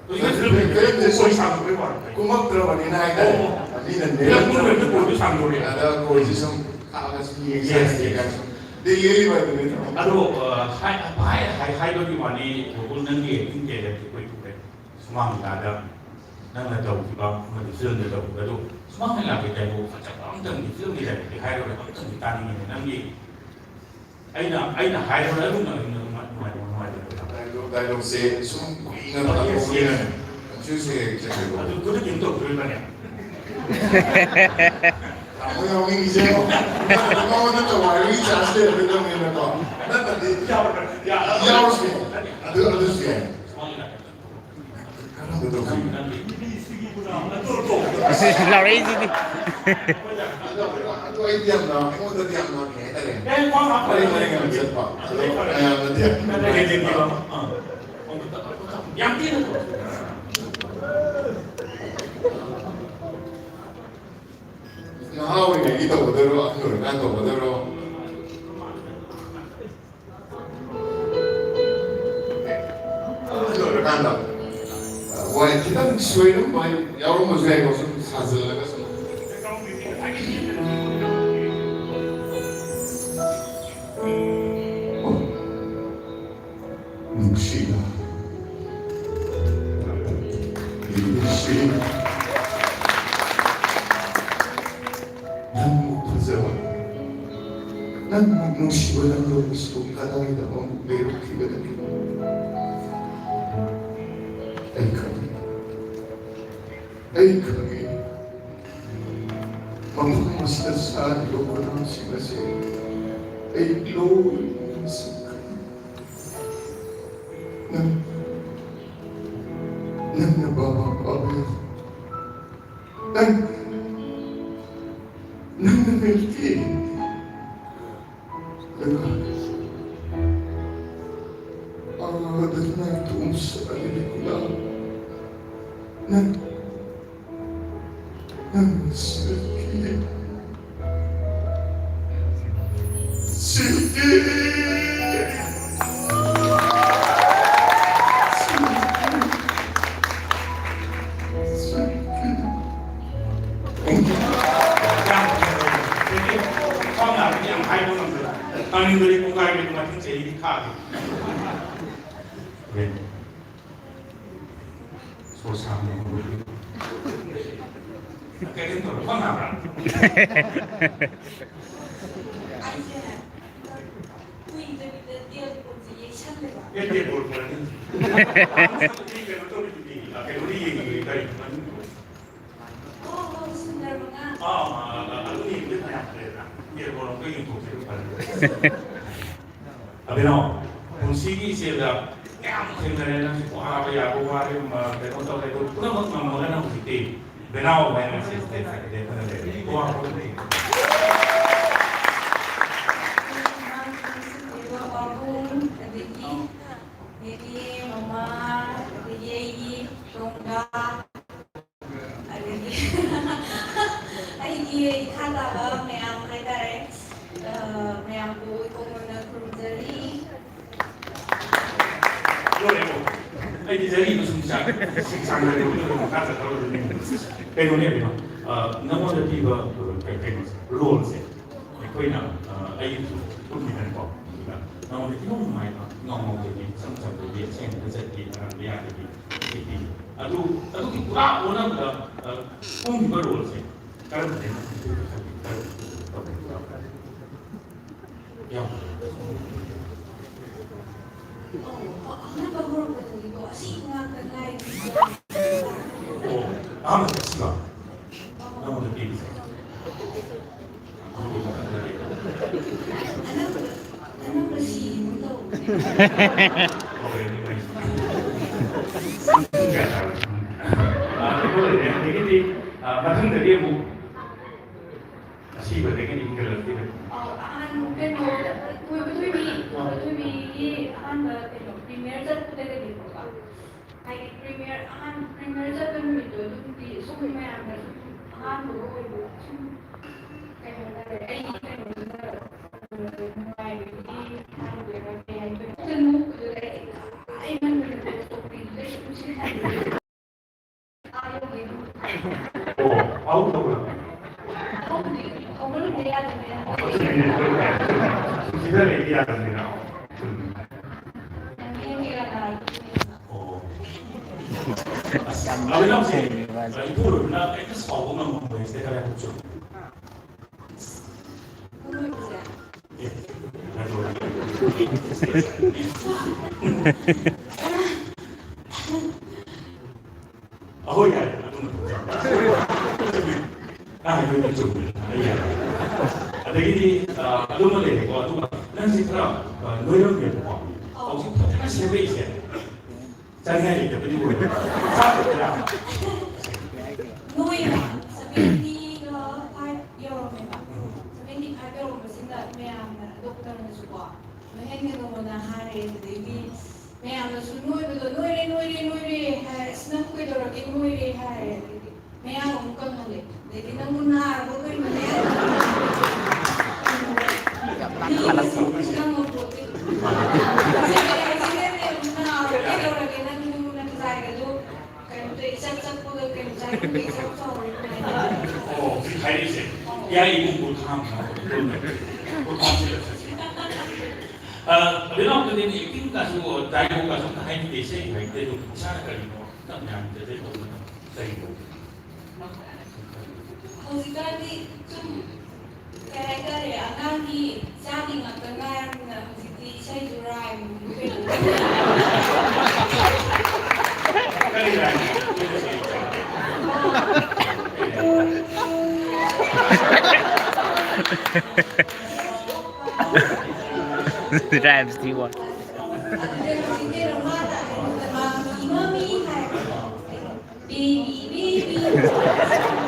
ꯍꯧꯖꯤꯛ ꯐꯤꯂꯝ ꯐꯤꯂꯝꯁꯦ ꯁꯨꯝ ꯀꯣꯏ ꯁꯥꯡꯗꯣꯛꯄꯩ ꯋꯥꯅꯤ꯫ ꯀꯨꯝꯃꯛꯇ꯭ꯔꯕꯅꯤꯅ ꯍꯥꯏꯇꯥꯔꯦ꯫ ꯑꯣ꯫ ꯃꯤꯅ ꯐꯤꯂꯝ ꯀꯨꯝꯃꯛꯇ꯭ꯔꯗꯤ ꯀꯣꯏꯁꯨ ꯁꯥꯡꯗꯣꯔꯛꯑꯦ꯫ ꯑꯗ ꯀꯣꯏꯁꯦ ꯁꯨꯝ ꯈꯥꯛꯑꯒ ꯁꯨꯝ ꯌꯦꯡꯒꯦ ꯌꯦꯁ, ꯍꯥꯏꯔꯗꯤ ꯌꯦꯁ꯫ ꯁꯨꯝ ꯗꯤꯜꯂꯤ ꯂꯩꯕ ꯑꯗꯨꯅꯤ꯫ ꯑꯗꯣ, ꯑ, ꯍꯥꯏ-, ꯍꯥꯏ-, ꯍꯥꯏ-, ꯍꯥꯏꯕꯒꯤ ꯋꯥꯅꯤ, ꯒꯣꯀꯨꯜ, ꯅꯪꯒꯤ ꯑꯦꯛꯇꯤꯡ ꯀꯦꯔꯤꯌꯔꯁꯦ ꯑꯩꯈꯣꯏ ꯎꯔꯦ꯫ ꯁꯨꯃꯥꯡ ꯂꯤꯂꯥꯗ ꯅꯪꯅ ꯇꯧꯈꯤꯕ ꯑꯃꯗꯤ ꯐꯤꯂꯝꯗ ꯇꯧꯈꯤꯕ ꯑꯗꯨ, ꯁꯨꯃꯥꯡ ꯂꯤꯂꯥꯒꯤ ꯗꯥꯏꯂꯣꯛ ꯐꯖꯕ ꯑꯝꯇꯪꯗꯤ, ꯐꯤꯂꯝꯒꯤ ꯗꯥꯏꯂꯣꯛꯇꯤ ꯍꯥꯏꯔꯣꯏ, ꯑꯝꯇꯪꯗꯤ ꯇꯥꯅꯤꯡꯉꯤꯅꯦ꯫ ꯅꯪꯒꯤ, ꯑꯩꯅ, ꯑꯩꯅ ꯍꯥꯏꯔꯣꯏ, ꯑꯗꯨꯝ ꯅꯪ ꯅꯨꯡꯉꯥꯏ-, ꯅꯨꯡꯉꯥꯏ-, ꯅꯨꯡꯉꯥꯏꯇꯕ ꯌꯥꯎꯔꯣꯏ꯫ ꯗꯥꯏꯂꯣꯛ, ꯗꯥꯏꯂꯣꯛꯁꯦ ꯁꯨꯝ ꯀꯨꯏꯅ ꯌꯦꯁ, ꯊꯥꯗꯣꯛꯄꯅꯤꯅ ꯌꯦꯁ꯫ ꯀꯟꯐ꯭ꯌꯨꯁ ꯍꯦꯛ ꯍꯦꯛ ꯆꯠꯈ꯭ꯔꯦꯕ꯫ ꯑꯗꯨ ꯈꯨꯗꯛꯀꯤ ꯑꯗꯨꯝ ꯇꯧꯗꯣꯔꯤꯕꯅꯦ꯫ ꯑꯃꯨꯛ ꯌꯥꯎꯅꯤꯡꯉꯤꯁꯦ ꯃꯉꯣꯟꯗ ꯇꯧ ꯍꯥꯏꯕꯒꯤ ꯆꯥꯟꯁ ꯂꯩꯔꯝꯒꯗꯕꯅꯤꯅꯀꯣ꯫ ꯅꯠꯇ꯭ꯔꯗꯤ ꯌꯥꯎꯔꯁꯨ ꯌꯥꯏ꯫ ꯑꯗꯨ, ꯑꯗꯨꯁꯨ ꯌꯥꯏ꯫ ꯀꯔꯝꯕ ꯇꯧꯁꯤꯒꯦ? ꯂꯥꯎꯔꯛꯏꯁꯤꯗꯤ꯫ ꯑꯗꯣ ꯑꯩꯗꯤ ꯌꯥꯝꯅ, ꯑꯩꯉꯣꯟꯗꯗꯤ ꯌꯥꯝꯅ ꯀꯩ ꯍꯥꯏꯇꯥꯔꯦ? ꯃꯔꯤ ꯃꯔꯤ ꯌꯥꯝ ꯆꯠꯄ꯫ ꯑꯗꯣ ꯃꯌꯥꯝꯅꯗꯤ ꯅꯍꯥ ꯑꯣꯏꯔꯤꯉꯩꯒꯤ ꯇꯧꯒꯗꯣꯏꯔꯣ, ꯑꯍꯜ ꯑꯣꯏꯔꯀꯥꯟ ꯇꯧꯒꯗꯣꯏꯔꯣ? ꯑꯍꯜ ꯑꯣꯏꯔꯀꯥꯟꯗ, ꯑ, ꯋꯥꯍꯩ ꯈꯤꯇꯪ ꯁꯣꯏꯔꯝꯕ ꯌꯥꯎꯔꯝꯕꯁꯨ ꯌꯥꯏꯀꯣ, ꯁꯨꯝ ꯁꯥꯖꯤꯜꯂꯒ ꯁꯨꯝ꯫ ꯅꯨꯡꯁꯤꯕ, ꯅꯨꯡꯁꯤ꯫ ꯅꯪꯃꯨꯛ ꯐꯖꯕ, ꯅꯪꯃꯨꯛ ꯅꯨꯡꯁꯤꯕ ꯂꯝꯗꯝꯁꯤꯕꯨ ꯀꯗꯥꯏꯗ ꯑꯃꯨꯛ ꯂꯩꯔꯛꯈꯤꯒꯗꯒꯦ? ꯑꯩ ꯈꯪꯏ, ꯑꯩ ꯈꯪꯏ, ꯃꯐꯝ ꯑꯁꯤꯗ ꯁꯥꯔꯤꯕ ꯈꯨꯗꯝꯁꯤꯡ ꯑꯁꯤ ꯑꯩ ꯂꯣꯏꯅ ꯅꯤꯡꯁꯤꯡꯈ꯭ꯔꯦ꯫ ꯅꯪ, ꯅꯪꯅ ꯕꯥꯕꯥ ꯄꯥꯕꯤꯌꯨ꯫ ꯅꯪ, ꯅꯪꯅ ꯃꯤꯜꯀꯤ꯫ ꯑꯗꯨꯒ ꯑꯥꯗ ꯅꯥꯏꯇꯣꯝ ꯁꯥꯔꯤꯕ ꯒꯨꯂꯥꯞ꯫ ꯅꯪ, ꯅꯪ ꯁꯤꯔꯛꯈꯤ꯫ ꯁꯤꯔꯛꯈꯤ꯫ ꯌꯥꯝ ꯐꯖꯩ꯫ ꯁꯣꯝꯅ ꯌꯥꯝ ꯍꯥꯏꯕ ꯉꯝꯗ꯭ꯔꯦ꯫ ꯇꯥꯅꯤꯡꯕꯗꯤ ꯄꯨꯡꯈꯥꯏ ꯃꯅꯨꯡ ꯃꯊꯪ ꯆꯍꯤꯗꯤ ꯈꯥꯛꯑꯒꯦ꯫ ꯁꯣꯔ ꯁꯥꯡꯅ ꯍꯣꯡꯕꯗꯤ꯫ ꯀꯩꯅꯣ ꯇꯧꯔꯣ, ꯐꯝ ꯅꯥꯕ꯭ꯔꯥ? ꯑꯩꯁꯦ ꯀꯨꯏꯗꯕꯤꯗ ꯗꯦꯠ ꯐꯣꯔꯁꯦ ꯌꯩꯁꯜꯂꯦꯕ꯫ ꯑꯦ, ꯗꯦꯠ ꯐꯣꯔ ꯐꯔꯅꯤ꯫ ꯀꯩꯅꯣ ꯇꯧꯔꯤꯗꯨꯗꯤ, ꯀꯩꯅꯣꯗ ꯌꯦꯡꯉꯤꯗꯨꯗꯤ, ꯀꯔꯤ ꯃꯃꯤꯡ? ꯑꯣ, ꯑꯣ, ꯁꯨꯟꯗꯔ ꯃꯉꯥ꯫ ꯑꯥ, ꯑꯥ, ꯑꯥ, ꯑꯗꯨ ꯇꯦꯕꯜ ꯑꯃꯨꯛꯇ ꯌꯦꯡꯊꯣꯛꯁꯦ, ꯑꯗꯨ ꯐꯔꯦ꯫ ꯑꯕꯤꯅꯥꯎ, ꯄꯨꯟꯁꯤꯒꯤ ꯏꯆꯦꯜꯗ ꯃꯌꯥꯝ ꯊꯦꯡꯅꯔꯦ, ꯅꯪꯁꯨ ꯋꯥꯕ ꯌꯥꯕ ꯋꯥꯔꯦ, ꯃ-, ꯀꯩꯅꯣ ꯇꯧꯔꯦ, ꯑꯗꯨ ꯄꯨꯝꯅꯃꯛ ꯉꯝꯃꯒ ꯅꯪ ꯍꯧꯖꯤꯛꯇꯤ ꯕꯦꯅꯥꯎ ꯍꯥꯏꯅ ꯁꯤꯁꯦ ꯁꯥꯏꯀꯜꯗ ꯐꯅ ꯂꯩꯔꯦ꯫ ꯋꯥ ꯍꯧꯔꯛꯇꯦ꯫ ꯑꯗꯒꯤ ꯅꯦꯅꯦ, ꯃꯃꯥ, ꯑꯗꯒꯤ ꯑꯩꯒꯤ ꯂꯣꯡꯒꯥ, ꯑꯗꯒꯤ ꯑꯩꯒꯤ ꯏꯈꯥ ꯇꯥꯕ ꯃꯌꯥꯝ ꯍꯥꯏꯇꯥꯔꯦ, ꯑ, ꯃꯌꯥꯝꯕꯨ ꯏꯀꯣꯡ ꯀꯣꯡꯅ ꯈꯨꯔꯨꯝꯖꯔꯤ꯫ ꯂꯣꯏꯔꯦꯀꯣ? ꯑꯩꯗꯤ ꯖꯔꯤꯗꯨ ꯁꯨꯝ ꯆꯥ-, ꯁꯨꯝ ꯁꯥꯡꯅ ꯂꯩꯕꯗꯨꯗ ꯃꯈꯥ ꯆꯠꯊꯔꯨꯔꯅꯤ꯫ ꯀꯩꯅꯣꯅꯦ, ꯀꯩꯅꯣ, ꯑ, ꯅꯉꯣꯟꯗ ꯄꯤꯕ, ꯀꯩ-, ꯀꯩꯅꯣꯁꯦ, ꯔꯣꯜꯁꯦ, ꯑꯩꯈꯣꯏꯅ, ꯑ, ꯑꯩꯒꯤꯁꯨ ꯀꯨꯝꯃꯤꯗꯅꯀꯣ, ꯑꯗꯨꯅ ꯅꯉꯣꯟꯗ ꯏꯅꯨꯡ ꯅꯨꯡꯉꯥꯏꯕ, ꯏꯉꯥꯎ ꯉꯥꯎꯗꯕꯤ, ꯏꯆꯝ ꯆꯝꯕꯒꯤ, ꯑꯁꯦꯡꯕꯗ ꯆꯠꯄꯤ, ꯑꯔꯥꯟꯕ ꯌꯥꯗꯕꯤ, ꯁꯤꯗꯤ꯫ ꯑꯗꯨ, ꯑꯗꯨꯒꯤ ꯄꯨꯔꯥ ꯑꯣꯟꯅꯕꯗ, ꯑ, ꯀꯨꯝꯈꯤꯕ ꯔꯣꯜꯁꯦ ꯀꯔꯝꯕꯅ ꯍꯦꯟꯅ ꯐꯖꯩ ꯈꯜꯂꯤ? ꯀꯔꯝꯕ ꯇꯧꯕ ꯌꯥꯎꯈ꯭ꯔꯦ? ꯌꯥꯎꯈ꯭ꯔꯦ꯫ ꯑꯣ, ꯑꯍꯥꯟꯕ ꯍꯧꯔꯛꯄꯗꯗꯤꯀꯣ, ꯑꯁꯤ ꯉꯥꯛꯇ ꯉꯥꯏꯔꯤ꯫ ꯑꯣ, ꯑꯍꯥꯟꯕꯗ ꯑꯁꯤꯕ? ꯅꯉꯣꯟꯗ ꯄꯤꯔꯤꯁꯦ? ꯑꯅꯧꯕ, ꯑꯅꯧꯕ ꯁꯤꯒꯨꯝ ꯇꯧꯕꯅꯦ꯫ ꯑꯣ, very nice꯫ ꯄꯨꯡ ꯀꯌꯥ ꯇꯥꯔꯒꯦ? ꯑ, ꯑꯗꯨ ꯑꯣꯏꯔꯗꯤ ꯑꯗꯒꯤꯗꯤ, ꯑ, ꯃꯊꯪꯗꯗꯤ ꯑꯃꯨꯛ ꯑꯁꯤꯕꯗꯒꯤꯗꯤ ꯍꯦꯟꯒꯠꯂꯛꯈꯤꯗ꯭ꯔꯦ꯫ ꯑ, ꯑꯍꯥꯟꯕ ꯀꯩꯅꯣ, ꯊꯣꯏꯕ ꯊꯣꯏꯕꯤ, ꯊꯣꯏꯕ ꯊꯣꯏꯕꯤꯒꯤ ꯑꯍꯥꯟꯕ ꯀꯩꯅꯣ, premiere ꯆꯠꯄꯗꯒꯤꯗꯤꯀꯣ꯫ ꯍꯥꯏꯗꯤ premiere ꯑꯍꯥꯟ-, premiere ꯆꯠꯄ ꯅꯨꯃꯤꯠꯇꯣ ꯑꯗꯨꯝꯗꯤ ꯁꯨꯝ ꯃꯌꯥꯝꯅ ꯁꯨꯝ ꯑꯍꯥꯟꯕꯒ ꯑꯣꯏꯕ ꯁꯨꯝ ꯀꯩ ꯍꯥꯏꯇꯥꯔꯦ, ꯑꯩꯒꯤ ꯀꯩꯅꯣꯗꯨꯗ ꯅꯨꯡꯉꯥꯏꯕꯒꯤ ꯍꯥꯏꯗꯣꯏꯔꯥ ꯀꯩ ꯍꯥꯏꯗꯣꯏꯅꯣ? ꯈꯤꯇꯪ ꯅꯣꯛꯄꯗꯨꯗ ꯑꯩ, ꯑꯩ ꯃꯅꯤꯡꯗ ꯇꯣꯛꯄꯤꯗꯨꯗ ꯁꯨꯝ ꯁꯤꯟꯅꯕꯤꯗꯣ꯫ ꯑꯥ ꯌꯧꯒꯦ ꯑꯗꯨꯝ꯫ ꯑꯣ, ꯑꯥꯎ ꯇꯧꯕ꯭ꯔꯥ? ꯍꯧꯒꯠꯂꯨꯗꯦ, ꯍꯧꯒꯠꯂꯨꯗꯦ ꯌꯥꯗꯕꯅꯦ꯫ ꯁꯤꯗ ꯂꯩꯗꯤ ꯌꯥꯗꯕꯅꯤꯅ꯫ ꯆꯨꯝꯃꯤ꯫ ꯌꯥꯝ ꯊꯦꯡꯉꯦ ꯀꯅꯥ ꯍꯥꯏꯗꯣꯏꯅꯣ? ꯑꯣ꯫ ꯑꯁ, ꯌꯥꯝ ꯂꯥꯎ, ꯂꯥꯎꯁꯦ꯫ ꯊꯦꯡꯉꯦ ꯃꯥꯁꯦ꯫ ꯏꯄꯨꯔꯣꯏꯕꯅ ꯀꯩꯝꯇ ꯁꯥꯎꯕ ꯉꯝꯃꯝꯃꯣꯏ, ꯁꯤꯗ ꯈꯔ ꯍꯥꯏꯗꯣꯛꯆꯧ꯫ ꯏꯄꯨꯔꯣꯏꯕꯁꯦ? ꯑꯦ, ꯍꯥꯏꯗꯣꯛꯑꯣ꯫ ꯑꯍꯣꯏ, ꯌꯥꯔꯦ, ꯑꯗꯨꯅ ꯐꯖꯕ꯫ ꯅꯪ ꯍꯥꯏꯗꯣꯏꯗꯣ ꯆꯨꯝꯃꯦ, ꯑꯩ ꯌꯥꯔꯦ꯫ ꯑꯗꯒꯤꯗꯤ ꯅꯣꯏꯔꯝꯃꯦꯕꯀꯣ꯫ ꯍꯧꯖꯤꯛ ꯐꯖꯅ ꯁꯦꯝꯃꯛꯏꯁꯦ ꯆꯥꯅꯤꯡꯉꯥꯏ ꯂꯩꯇꯕꯗꯤ ꯑꯣꯏꯔꯦ꯫ ꯆꯥꯗꯕꯗꯤ ꯌꯥꯝ ꯅꯣꯏꯅ ꯁꯚꯦꯟꯇꯤꯒ ꯐꯥꯏꯚ ꯌꯧꯔꯝꯃꯦꯕ꯫ ꯁꯚꯦꯟꯇꯤ ꯐꯥꯏꯚ ꯌꯧꯔꯝꯕꯁꯤꯗ ꯃꯌꯥꯝꯅ, ꯗꯣꯛꯇꯔꯅꯁꯨꯀꯣ, ꯅꯣꯏꯍꯟꯒꯅꯣꯅ ꯍꯥꯏꯔꯦ꯫ ꯑꯗꯨꯗꯩꯗꯤ ꯃꯌꯥꯝꯅꯁꯨ ꯅꯣꯏꯕꯗꯣ, "ꯅꯣꯏꯔꯦ, ꯅꯣꯏꯔꯦ, ꯅꯣꯏꯔꯦ" ꯍꯥꯏꯔꯦ꯫ "ꯑꯁ, ꯅꯪꯕꯨ ꯀꯩꯗꯧꯔꯒꯦ, ꯅꯣꯏꯔꯦ" ꯍꯥꯏꯔꯦ꯫ ꯑꯗꯩꯗꯤ ꯃꯌꯥꯝ ꯑꯃꯨꯛ ꯀꯪꯍꯜꯂꯦ꯫ ꯑꯗꯩꯗꯤ "ꯅꯪꯕꯨ ꯅꯥꯔꯕꯣ ꯀꯩꯅꯣ ꯅꯌꯥ?" ꯃꯤꯒꯤ ꯃꯁꯤꯡ ꯈꯪꯉꯛꯄꯣꯠꯇꯦ꯫ ꯅꯥꯔꯕꯣ ꯀꯩꯗꯧꯔꯒꯦ? ꯅꯪ ꯅꯪ ꯅꯖꯥꯏꯒꯗꯣ ꯀꯩꯅꯣ ꯇꯧꯋꯦ, ꯏꯆꯞ ꯆꯞꯄꯒ ꯀꯩꯅꯣ ꯆꯥꯅꯤꯡꯗꯦ, ꯏꯆꯥꯎ ꯆꯥꯎꯔꯦ ꯑꯗꯨꯃꯥꯏꯅ꯫ ꯑꯣ, ꯍꯧꯖꯤꯛ ꯍꯥꯏꯔꯤꯁꯦ ꯏꯌꯥ ꯏꯕꯨꯡ ꯄꯣꯠ ꯈꯥꯝ ꯈꯥꯝ ꯄꯣꯠ ꯈꯥꯝ ꯁꯤꯜꯂꯛꯄꯁꯦ꯫ ꯑ, ꯑꯗꯨꯅ ꯑꯃꯨꯛꯇꯗꯤ ꯑꯦꯛꯇꯤꯡꯒꯁꯨ, ꯗꯥꯏꯂꯣꯛꯀꯁꯨ ꯑꯝꯇ ꯍꯥꯏꯅꯤꯡꯗꯦ, ꯏꯁꯩ ꯍꯥꯏꯅꯤꯡꯗꯦ, ꯑꯗꯨ ꯏꯁꯥꯅ ꯀꯔꯤꯅꯣ ꯈꯤꯇꯪ ꯃꯌꯥꯝꯗ ꯑꯗꯩ ꯇꯧꯕꯗ ꯀꯔꯤ ꯇꯧꯒꯦ? ꯍꯧꯖꯤꯛꯀꯥꯟꯗꯤ ꯁꯨꯝ ꯀꯩ ꯍꯥꯏꯇꯥꯔꯦ, ꯑꯉꯥꯡꯒꯤ ꯆꯥꯒꯤ ꯉꯥꯛꯇ ꯉꯥꯏꯔꯕꯅꯤꯅ ꯍꯧꯖꯤꯛꯇꯤ ꯏꯁꯩꯁꯨ ꯔꯥꯏꯝ ꯀꯔꯤ rhyme? Rhymes do you want? ꯑꯗꯨꯗ ꯍꯧꯖꯤꯛꯇꯤ ꯔꯣꯃꯥꯟꯗ ꯍꯥꯏꯕꯗ ꯃꯥ ꯃꯤ ꯃꯃꯤ ꯍꯥꯏꯕ꯫ Baby, baby.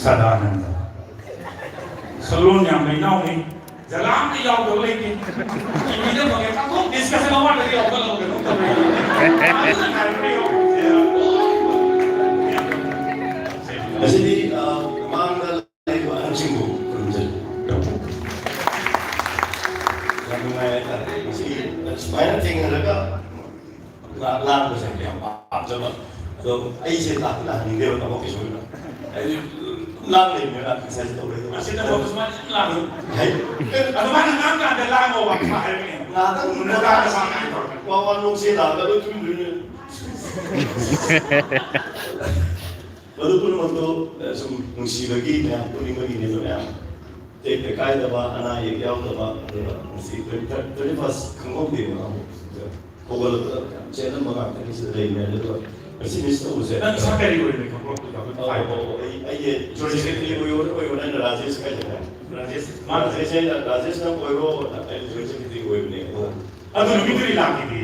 ꯁꯗꯥꯅꯟꯗ꯫ ꯁꯛꯂꯣꯟ ꯌꯥꯝꯕ ꯏꯅꯥꯎꯅꯤ꯫ ꯖꯒꯥ ꯑꯝꯇ ꯌꯥꯎꯗꯕ ꯂꯩꯇꯦ꯫ ꯇꯤꯚꯤꯗ ꯐꯪꯉꯦ, ꯀꯥꯡꯊꯣꯛ discussion award ꯇꯒꯤ ꯌꯥꯎꯈꯠꯂꯕ ꯀꯩꯅꯣꯝ ꯇꯧꯔꯦ꯫ ꯌꯥꯝꯅ ꯅꯨꯡꯉꯥꯏꯕ ꯌꯥꯎ-, ꯉꯁꯤꯗꯤ, ꯑ, ꯃꯥꯡꯗ ꯂꯩꯔꯤꯕ ꯑꯍꯟꯁꯤꯡꯕꯨ ꯈꯨꯔꯨꯝꯖꯔꯤ꯫ ꯌꯥꯝ ꯅꯨꯡꯉꯥꯏ ꯍꯥꯏꯇꯥꯔꯦ꯫ ꯉꯁꯤ ꯁꯨꯃꯥꯏꯅ ꯊꯦꯡꯅꯔꯒ ꯂꯥ-, ꯂꯥꯡꯕꯁꯦ ꯌꯥꯝ ꯄꯥꯝꯖꯕ꯫ ꯑꯗꯣ ꯑꯩꯁꯦ ꯂꯥꯛꯇꯤ ꯂꯥꯛꯍꯟꯅꯤꯡꯗꯦꯕ ꯊꯕꯛꯀꯤꯁꯨ ꯑꯣꯏꯅ꯫ ꯑꯩꯗꯤ ꯂꯥꯡ ꯂꯩꯕꯅꯤꯅ exercise ꯇꯧꯔꯦ꯫ ꯑꯁꯤꯗ ꯐꯥꯎꯕ ꯁꯨꯃꯥꯏꯅ ꯂꯥꯡꯉꯤ꯫ ꯍꯥꯏ꯫ ꯑꯗꯨꯃꯥꯏꯅ ꯉꯥꯡ ꯀꯥꯟꯗ ꯂꯥꯡꯉꯣꯕ ꯍꯥꯏꯕꯅꯦ꯫ ꯉꯥꯛꯇꯪ ꯅꯨꯡꯗꯥꯡꯗ ꯁꯨꯃꯥꯏꯅ ꯇꯧꯔꯦ꯫ ꯋꯥ ꯋꯥ ꯅꯣꯛꯁꯦ ꯂꯥꯛꯑꯒ ꯂꯣꯏ ꯇꯨꯝꯗꯣꯏꯅꯦ꯫ ꯃꯗꯨ ꯄꯨꯝꯅꯃꯛꯇꯣ, ꯑ, ꯁꯨꯝ ꯅꯨꯡꯁꯤꯕꯒꯤ ꯃꯌꯥꯝ ꯄꯨꯛꯅꯤꯡ ꯃꯔꯤꯅꯦꯕ ꯃꯌꯥꯝ꯫ ꯇꯦꯛꯇ ꯀꯥꯏꯗꯕ, ꯑꯅꯥ ꯑꯌꯦꯛ ꯌꯥꯎꯗꯕ, ꯑꯗꯨꯒ ꯉꯁꯤ ꯇ꯭ꯋꯦꯟꯇꯤ ꯐꯥꯏꯚ ꯇ꯭ꯋꯦꯟꯇꯤ ꯐꯥꯔꯁ ꯈꯪꯍꯧꯗꯦꯕ꯫ ꯑꯃꯨꯛ ꯍꯧꯒꯠꯂꯛꯄꯗ ꯌꯥꯝ ꯆꯦꯜꯂꯝꯕ ꯉꯥꯛꯇꯅꯤ ꯁꯤꯗ ꯂꯩꯔꯤꯅꯦ꯫ ꯑꯗꯨꯒ ꯉꯁꯤ ꯃꯤꯁ ꯇꯧꯕꯁꯦ꯫ ꯅꯪ ꯏꯁꯥ ꯀꯔꯤ ꯑꯣꯏꯔꯤꯅꯣ ꯈꯪꯕ꯭ꯔꯣ? ꯑꯧ, ꯑꯧ, ꯑꯩ, ꯑꯩꯒꯤ ꯖꯣꯏꯟ ꯁꯦꯀ꯭ꯔꯦꯇꯔꯤ ꯑꯣꯏꯌꯣ, ꯑꯣꯏꯌꯣ, ꯅꯪꯅ ꯔꯥꯖꯦꯁ ꯀꯥꯏꯗꯅ꯫ ꯔꯥꯖꯦꯁ, ꯃꯥ ꯔꯥꯖꯦꯁ, ꯑꯩꯅ, "ꯔꯥꯖꯦꯁ, ꯅꯪ ꯑꯣꯏꯔꯣ", ꯑꯩꯅ ꯖꯣꯏꯟ ꯁꯦꯀ꯭ꯔꯦꯇꯔꯤ ꯑꯣꯏꯕꯅꯦ꯫ ꯑꯗꯣ ꯑꯗꯨ ꯅꯨꯃꯤꯠꯇꯨꯗꯤ ꯂꯥꯛꯈꯤꯗꯦ꯫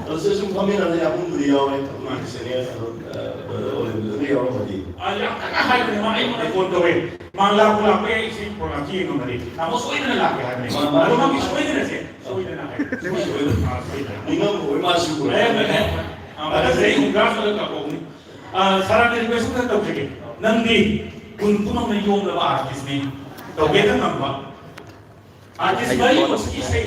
ꯑꯗꯨꯁꯨ ꯁꯨꯝ ꯐꯝꯃꯤꯟꯅꯕꯗ ꯌꯥꯝ ꯍꯨꯝꯕꯨꯗꯤ ꯌꯥꯎꯔꯦ꯫ ꯃꯥꯒꯤ ꯁꯦꯅꯤꯌꯔ ꯑꯗꯣ, ꯑ, ꯕ꯭ꯔꯗꯔ ꯑꯣꯂꯦꯝꯕꯤꯗꯨꯗꯤ ꯌꯥꯎꯔꯝꯃꯗꯤ꯫ ꯑ, ꯌꯥꯝ ꯀꯟꯅ ꯍꯥꯏꯕꯅꯦ, ꯃꯥ ꯑꯩꯉꯣꯟꯗ ꯐꯣꯟ ꯇꯧꯋꯦ꯫ ꯃꯥ ꯂꯥꯛꯄꯨ ꯂꯥꯛꯄ ꯌꯥꯏ, ꯁꯤ ꯄ꯭ꯔꯣꯒ꯭ꯔꯥꯝꯁꯤ ꯌꯦꯡꯉꯝꯃꯗꯤ꯫ ꯇꯥꯃꯣ ꯁꯣꯏꯗꯅ ꯂꯥꯛꯀꯦ ꯍꯥꯏꯕꯅꯦ꯫ ꯃꯥ, ꯃꯥ, ꯑꯗꯣ ꯃꯥꯒꯤ ꯁꯣꯏꯗꯅꯁꯦ, ꯁꯣꯏꯗꯅ ꯍꯥꯏ꯫ ꯁꯣꯏꯗꯅ꯫ ꯅꯤꯡꯉꯝꯃꯣꯏ, ꯃꯥꯁꯨ꯫ ꯑꯦ, ꯑꯦ, ꯑꯦ꯫ ꯑ, ꯑꯗꯨꯗꯤ ꯑꯩ ꯍꯨꯝꯗ꯭ꯔꯥ ꯁꯨꯔ ꯀꯥꯞꯍꯧꯅꯤ꯫ ꯑ, ꯁꯥꯔꯅ ꯔꯤꯀ꯭ꯋꯦꯁ ꯑꯝꯇ ꯇꯧꯖꯒꯦ꯫ ꯅꯪꯗꯤ ꯈꯨꯟ ꯄꯨꯝꯅꯃꯛꯅ ꯌꯣꯝꯂꯕ ꯑꯥꯔꯇꯤꯁꯅꯤ꯫ ꯇꯧꯒꯦꯗ ꯉꯝꯕ꯫ ꯑꯥꯔꯇꯤꯁ ꯃꯔꯤꯃꯛꯁꯤꯒꯤ ꯏꯁꯩ